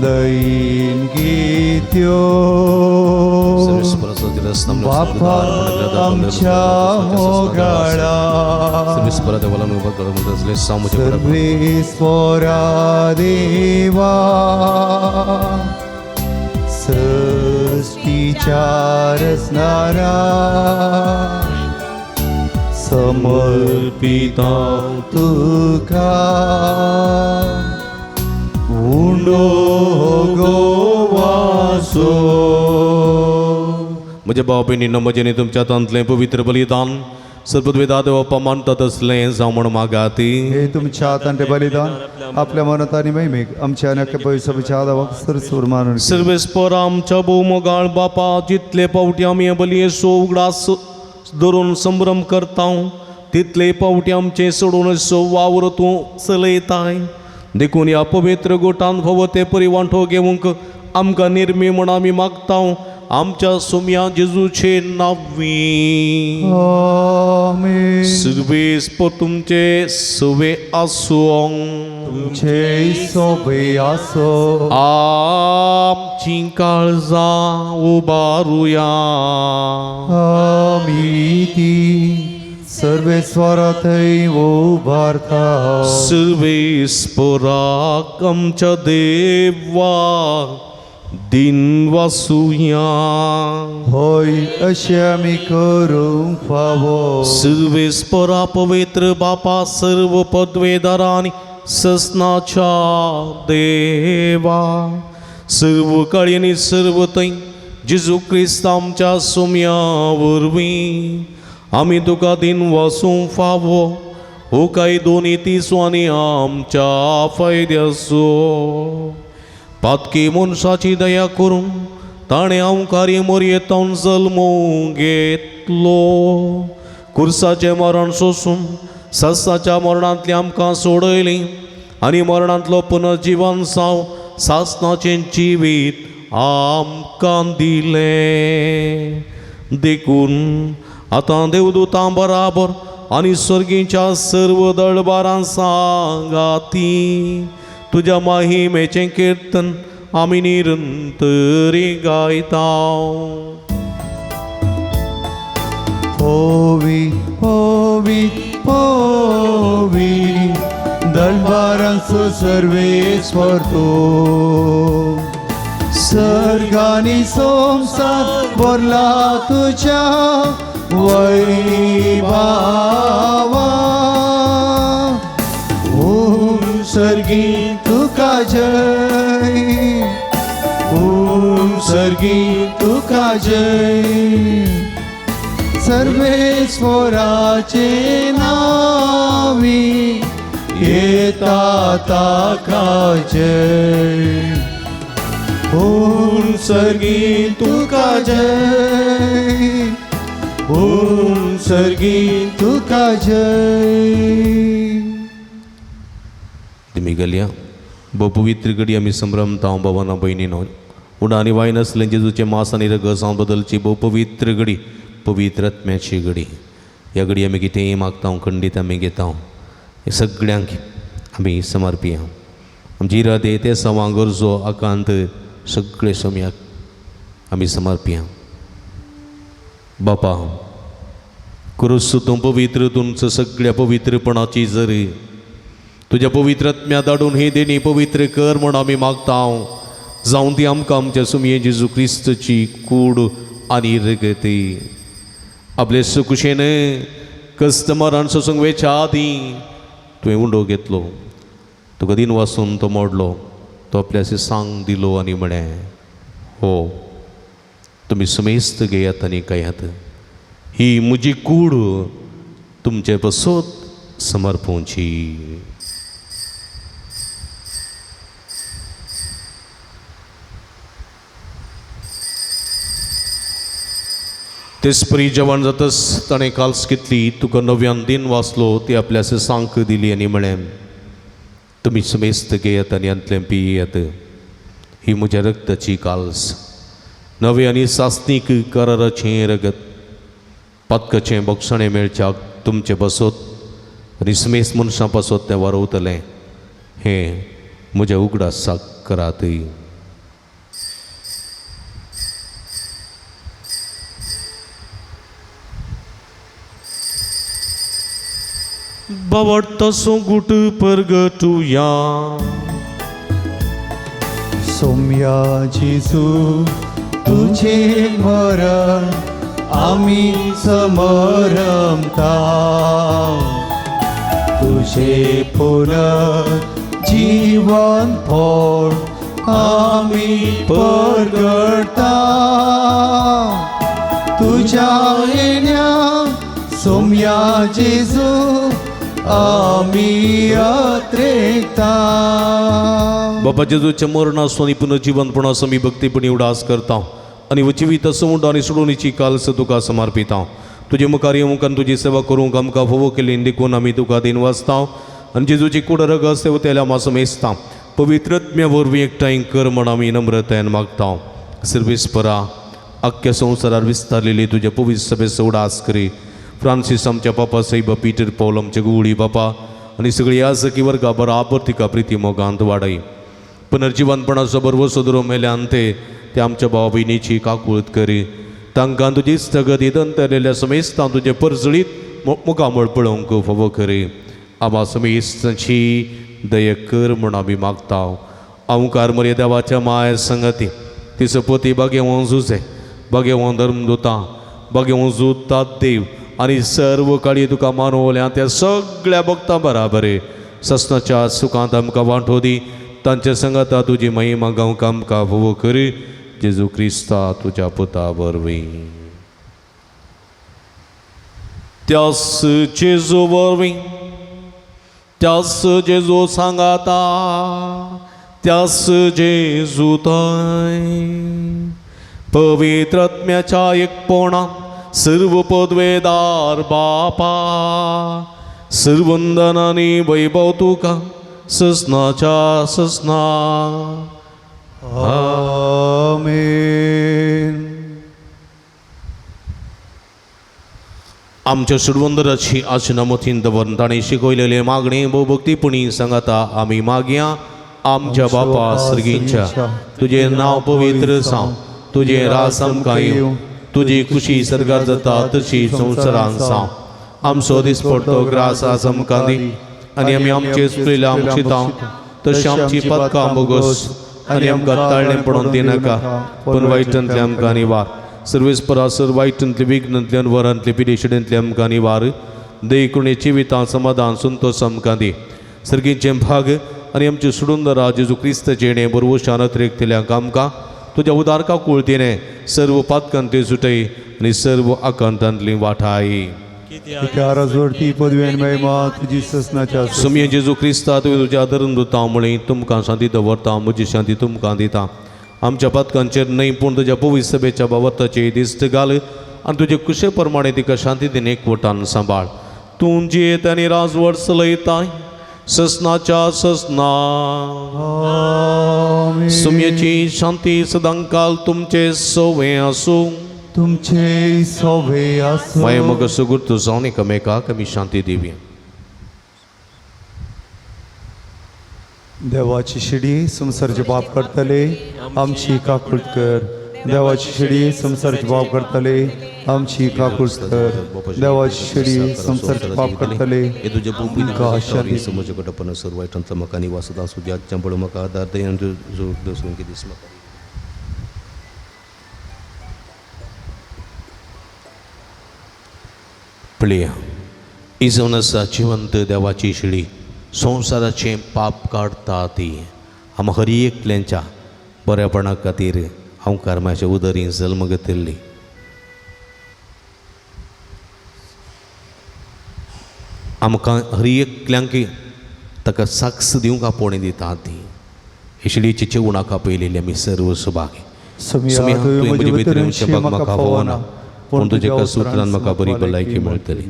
दैन गीत्यो बापा आमच्या मोगाळा सर्वेस्वरा देवा सृष्टीच्या रचणारा समर्पिता तुका उंडो गोवासो. म्हज्या भाव भयणींनो, म्हजें तुमच्या हातांतलें पवित्र बलिदान सर्वद्वेदा देवप्पा मानता तसलें जावं म्हण मागाती. हे तुमच्या हातान ते बलिदान आपल्या मनात आणि महिमेक आमच्या आणि अख्ख्या पवित्र आदावाक सरसूर मानून सर्वेस्पर आमच्या भोवमोगाळ बापा, जितले पावटी आमी हे बलयेचो उगडास धरून संभ्रम करता तितले पावटी आमचे सोडून सो वावर तूं चलयताय. देखून ह्या पवित्र गोटान फावो ते परी वांटो घेवंक आमकां निर्मी म्हण आमी मागता आमच्या सोम्या जेजूचे नांवी. आमेन. सर्वेस्पर तुमचे सवे आसूं. तुमचे सोबे आसो. आमची काळजां उबारुया. आमी ती सर्वेस्वरा थंय उबारता. सर्वेस्पराक आमच्या देवा दिन वासुया. होय, अशें आमी करूंक फावो. सर्वेस्परा पवित्र बापा, सर्व पदवेदारांनी ससनाच्या देवा, सर्व काळी आनी सर्व थंय जेजू क्रिस्त आमच्या सोम्या वरवीं आमी तुका दिन वासूंक फावो. हो काय दोनी तिसो आनी आमच्या फायद्याचो पातकी मनशाची दया करून ताणें अंकारी मोरयेतावन जल्मो घेतलो. कुर्साचें मरण सोसून ससाच्या मरणांतली आमकां सोडयली आनी मरणांतलो पुनर्जिवन साव सासनाचें जिवीत आमकां दिलें. देखून आतां देवदूतां बराबर आनी सर्गीच्या सर्व दळबारां सांगाती तुज्या माहिमेचें किर्तन आमी निरंतरी गायता. होवी होवी होवी दळबारांचो सर्वेस्वर तूं, सर्गानी संवसार भरला तुज्या वैभावा. ओम सर्गी तुका जय, ओम सर्गी तुका जय. सर्वेस्वराचे नावी येता ताका जय. ओम सर्गी तुका जय, ओम सर्गी तुका जय. तुमी गेल्या भोव पवित्र घडी आमी संभ्रमता बाबाना भयणीनो. उणा आनी वाय नासलें जेजूचें मास आनी रगत जावन बदलची भोव पवित्र घडी, पवित्र आत्म्याची घडी. ह्या घडी आमी कितेंय मागता, खंडीत आमी घेता, हे सगळ्यांक आमी समर्पिया. आमची इरादे ते सवां गरजो आकांत सगळे सोम्याक आमी समर्पिया. बापा, क्रुस तूं पवित्र तुमचो सगळ्या पवित्रपणाची जरी तुज्या पवित्र आत्म्या धाडून ही देणी पवित्र कर म्हण आमी मागता. जावं ती आमकां आमच्या सुमये जेजू क्रिस्तची कूड आनी रगती. आपले सुकुशेन कस्टमरान सोसूंक वेच्या आदीं तुवें उंडो घेतलो, तुका दिन वासून तो मोडलो, तो आपल्याशी सांग दिलो आनी म्हळें, हो तुमी समेस्त घेयात आनी खायात, ही म्हजी कूड तुमचे पसत समर्पोवची. तेचपरी जेवण जातच ताणें काल्स घेतली, तुका नव्यान दिन वाचलो, ती आपल्यासे सांक दिली आनी म्हळें, तुमी समेस्त घेयात आनी हांतलें पियेयात, ही म्हज्या रक्ताची काल्स, नवे आनी सासणीक कराराचें रगत, पातकाचें बोगसणें मेळच्याक तुमचे बसत आनी समेस्त मनशां पासत तें वारवतलें, हें म्हज्या उगडासाक करात. बावडतो गुट परगटुया. सोम्या जेजू तुझे मरण आमी समरमता, तुझे पुनर्जीवन फळ आमी परगटा. तुझ्या येण्या सोम्या जेजू आमी अत्रेकता. बाबा जेजूच्या मरणाचो आनी पुनर्जिवंतपणाचो आमी भक्तीपणी उडास करता आनी जिवीत समुद्र आनी सोडवणीची कालस तुका समर्पिता. तुजे मुखार येवंक आनी तुजी सेवा करूंक आमकां फावो केली देखून आमी तुका दिन वाचता आनी जेजूची कूड रगत सेवतेल्या मासो मेजता. पवित्रत्म्या वरवीं एकठांय कर म्हण आमी नम्रतायेन मागता. सर्वेस्परा आख्ख्या संवसारार विस्तारलेली तुज्या पवित्र सभेचो उडास करी. फ्रांसीस आमच्या पापा साहेब, पीटर पॉल आमचे गुवळी बापा आनी सगळी याजकी वर्गा बराबर तिका प्रिती मोगांत वाडय. पुनर्जिवंतपणाचो बरवसो धरून मेल्यान ते ते आमच्या भाव भयणीची काकूळत करी. तांकां तुजी स्थगती दंतरलेल्या समेस्तां तुजें परजळीत मुखामळ पळोवंक फावो करी. आमा समेस्तांची दया कर म्हूण आमी मागता. अंकार मरे देवाच्या माय संगती तिचो पती बागेवोन जुजे, बागेवोन धर्मदुतां, बागेवोन जुतात देव आनी सर्व काळी तुका मानवल्या त्या सगळ्या भक्तां बराबर ससनाच्या सुखांत आमकां वांटो दी. तांच्या संगता तुजी महिमा गावंक आमकां फावो करी. जेजू क्रिस्ता तुज्या पुता वरवीं. त्यास जेजू वरवीं, त्यास जेजू सांगाता, त्यास जेजू थंय पवित्रत्म्याच्या एकपणा सर्व पदवेदार बापा सर्वंदनानी वैभव तुका ससनाच्या ससना. आमेन. आमच्या सुडवंदराची आसना मतीन दवरून ताणें शिकयलेले मागणे भोवभक्तीपणी सांगाता आमी मागया. आमच्या बापा सर्गींच्या, तुजें नांव पवित्र जावं, तुजें रास आमकां येवं, तुजी खुशी सर्गार जाता तशी संवसारान जावं. आमचो दिसपडतो ग्रास आज आमकां दी आनी आमी आमचे चुकलेल्या मुक्षितां तशी आमची पदकां बोगस आनी आमकां ताळणें पडोवन दिनाका, पूण वायटांतले आमकां निवार. सर्वेस्परा सर वायटांतले विघ्नांतले अनवरांतले पिडेशिडेंतले आमकां निवार. देखून जिवितां समाधान संतोष आमकां दी. सर्गीचें भाग आनी आमचे सुडुंदरा जेजू क्रिस्ताचें येणें बरवशान अतिरेकतल्यांक आमकां तुज्या उदार काकुळतीने सर्व पातकांतली सुटय आनी सर्व आकांतांतली वाठाय. राजवरती पदवी आनी महिमा तुजी ससनाच्या सुमये जेजू क्रिस्ता तुवें तुज्या धरून म्हळी तुमकां शांती दवरता, म्हजी शांती तुमकां दिता. आमच्या पातकांचेर न्हय पूण तुज्या पवित्र सभेच्या बाबताची दिश्ट घाल आनी तुजे कुशे प्रमाणे तिका शांती दिन एकवटान सांबाळ. तूं जियेत आनी राजवट चलयताय ससनाच्या ससना. सुमयेची शांती सदांकाल तुमचे सोवे आसूं. तुमचे सोवे आसूं. मागीर मग सुगूर जावन एकामेकाक आमी शांती दिवया. देवाची शिडी संवसाराचे पाप करतले आमची काकूट कर. देवाची शिडी संवसाराचे पाप करतले आमची काकूट कर. देवाची शिडी संवसाराचे पाप करतले आमकां शांती. समज घटपण सर वायटांतलो म्हाका निवास सुद्या चंबळ म्हाका आदार दयान दसून दीस म्हाका. पळया इजोन आसा जिवंत देवाची शिडी संवसाराचें पाप काडटा ती. आम हर एकल्यांच्या बऱ्यापणा खातीर हांव कर्माच्या उदरी जल्म घेतिल्ली. आमकां हर एकल्यांक ताका साक्ष दिवंक आपोवणें दिता ती. हे शिडयेची जेवणाक आपयलेली आमी सर्व सुभागी. सुमया तुवें म्हजे भितर येवचें म्हाका फावना, पूण तुज्या कसूत्रान म्हाका बरी भलायकी मेळटली.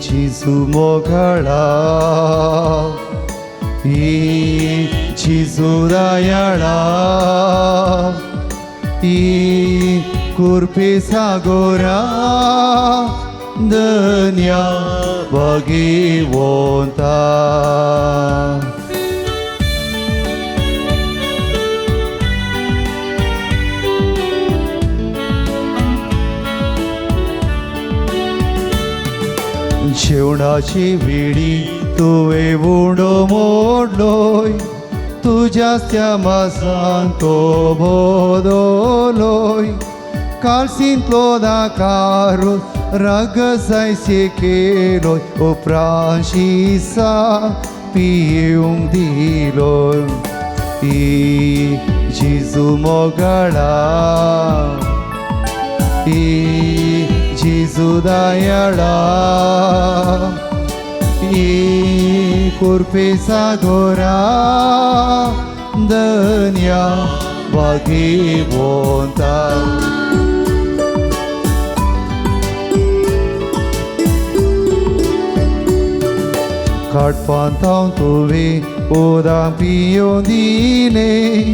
जेजू मोगाळा, जेजू दयाळा, कुर्पे सागोरा धन्या भगवंता. जेवणाची विडी तुवें उंडो मोडलोय, तुज्या त्या मासान तो बदलोय. काळसींतलो दाकारो राग जायसे केलोय, उपरांत शिसा पिवंक दिलो ई जेजू मोगाळा ई जेजू दयाळा ई कुर्पे सागोरा धन्या भागीवंता. काडपांत हांव तुवें उदक पियोवन दिलें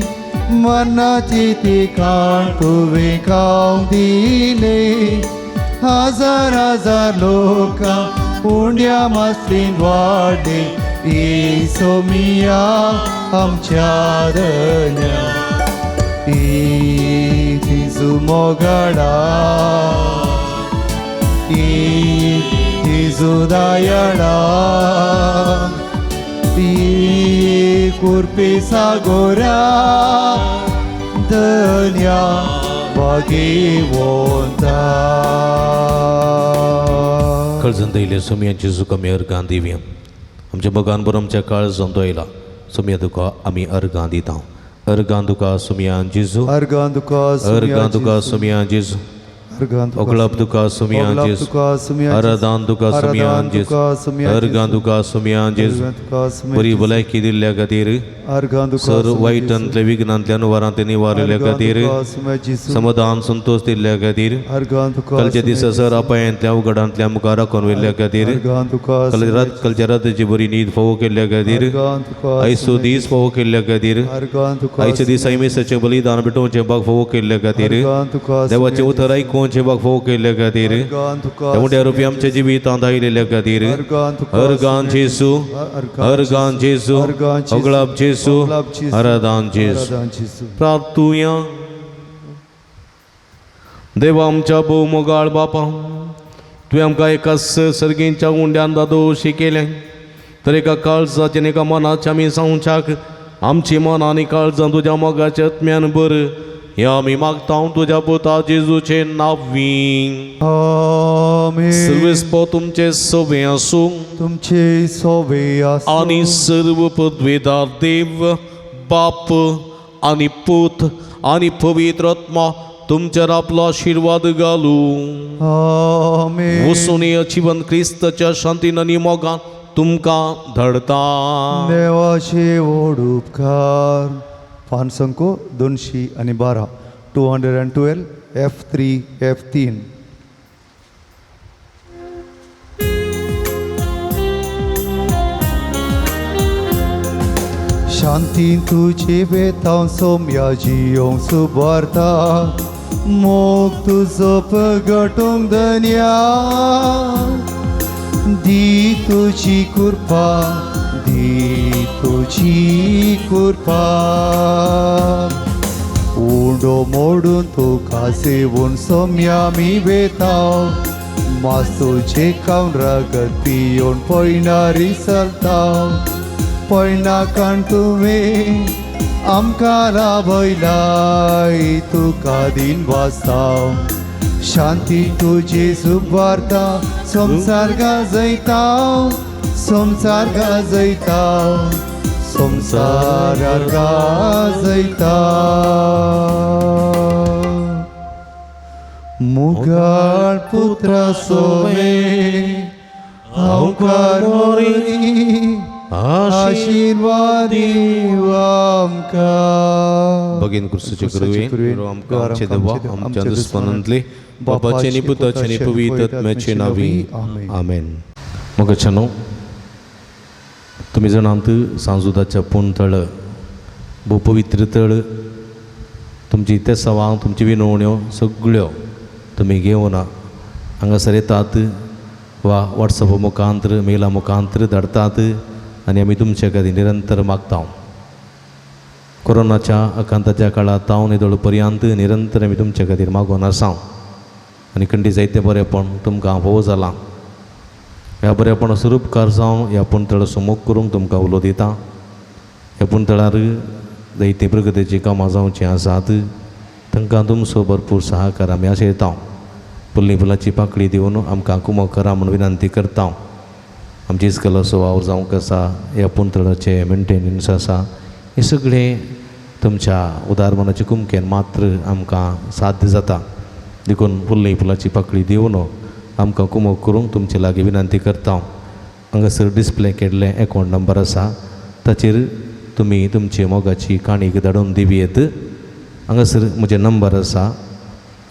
मरणाची ती काण तुवें खावंक दिलें हजार हजार लोकां उंड्या मासलीन वाडले ई सोमिया आमच्या धन्या ई जेजू मोगाळा ई जेजू दयाळा ई कुर्पे सागोरा धन्या भागीवंता. कळजन दयले सोमयांची तुका आमी अर्गां दिवया आमच्या मोगान बरो आमच्या काळजान तो आयला सोमया तुका आमी अर्गां दिता. अर्गां तुका सोमया जेजू अर्गां तुका अर्गां तुका सोमया जेजू ओगळप तुका सोमया जेजू आराधन तुका सोमया जेजू अर्गां तुका सोमया जेजू बरी भलायकी दिल्ल्या खातीर सर वायटांतल्या विघ्नांतल्या अनुवारांत निवारिल्ल्या खातीर समाधान संतोष दिल्ल्या खातीर कालच्या दिसा सर अपायांतल्या अवघडांतल्या मुखार राखून व्हेल्ल्या खातीर कालच्या रातीची बरी न्हीद फावो केल्ल्या खातीर आयचो दीस फावो केल्ल्या खातीर आयच्या दिसा मिसाचें बलिदान भेटोवचें बाग फावो केल्ल्या खातीर देवाचें उतर आयकुचें बाग फावो केल्ल्या खातीर त्या रुपया आमच्या जिवितांत आयिल्ल्या खातीर अर्गान जेजू अर्गान जेजू ओगळाप जेजू आराधन जेजू. प्रार्थुया. देवा आमच्या भोव मोगाळ बापा तुवें आमकां एका सर्गींच्या उंड्यान दादोशी केलें तर एका काळजाचें एका मनाचें आमी सांगच्याक आमची मन आनी काळजां तुज्या मोगाच्या आत्म्यान भर ह्या आमी मागता तुज्या पुता जेजूचें नांवी. आमेन. सर्वेस्पो तुमचे सवे आसूं तुमचे सोवे आसूं आनी सर्व पदवेदार देव बाप आनी पूत आनी पवित्र आत्मा तुमचेर आपलो आशिर्वाद घालूं. आमेन. वसून जिवन क्रिस्ताच्या शांतीन आनी मोगान तुमकां धाडता. देवाचे व्हड उपकार. पानसंको 212 212 F3 F3. शांती तुजी बेतांव सोम्या जियोंक सुबारता मोग तुजो प्रगटूंक धन्या दी तुजी कृपा दी तुजी कृपा उंडो मोडून तुका सेवून सोम्या मी बेतांव मास तुजे खावन रगत पियोवन पयणारी चलताव पयणा काण तुवें आमकां राबयलाय तुका दिन वाचताव शांती तुजी सुबारता संवसार गाजयता संवसार गाजयता संवसार गाजयता. मुगाळ पुत्रा सोवे हांव मोरी आशीर्वाद आमकां. भगीन क्रिस्तूचे कृपेन आमकां आमचे देवा आमच्या दुस्मानांतले बापाचे आनी पुताचे आनी पवित्र आत्म्याचे नांवी आमेन. मोगाच्यानो तुमी जाणात सांजुदाच्या पूण तळ भोव पवित्र तळ तुमची तेसावां तुमची विनवण्यो सगळ्यो तुमी घेवन हांगासर येतात वा वॉट्सॅप मुखांतर मेला मुखांतर धाडतात आनी आमी तुमचे खातीर निरंतर मागता. कोरोनाच्या आकांताच्या काळांत हांव निदळ पर्यंत निरंतर आमी तुमचे खातीर मागून आसा आनी खंडी जायतें बरेंपण तुमकां फावो जालां. ह्या बरेपणाचो उपकार जावन ह्या पुणतळाचो मोग करूंक तुमकां उलो दिता. ह्या पुणतळार जायतीं प्रगतीचीं कामां जावचीं आसात तांकां तुमचो भरपूर सहकार आमी आशयता. फुल्ली फुलाची पाकळी दिवन आमकां कुमक करा म्हूण विनंती करता. आमची इस्कलाचो वावर जावंक आसा, ह्या पुंतळाचें मेंटेनन्स आसा, हें सगळें तुमच्या उदार मनाचे कुमकेन मात्र आमकां साध्य जाता. देखून फुल्ली फुलाची पाकळी दिवन आमकां कुमक करूंक तुमचे लागीं विनंती करता. हांगासर डिस्प्ले केल्लें एकावंट नंबर आसा, ताचेर तुमी तुमचे मोगाची काणीक धाडून दिवयेत. हांगासर म्हजें नंबर आसा,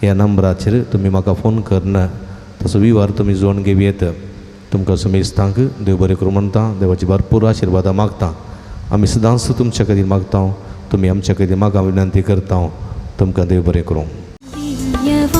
ह्या नंबराचेर तुमी म्हाका फोन करून तसो विवार तुमी जोडून घेवयेत. तुमकां सुमेस्तांक देव बरें करूं म्हणटा, देवाची भरपूर आशिर्वादां मागता. आमी सदांच तुमच्या खातीर मागता, तुमी आमच्या खातीर मागा विनंती करता. तुमकां देव बरें करूं. दिव्य.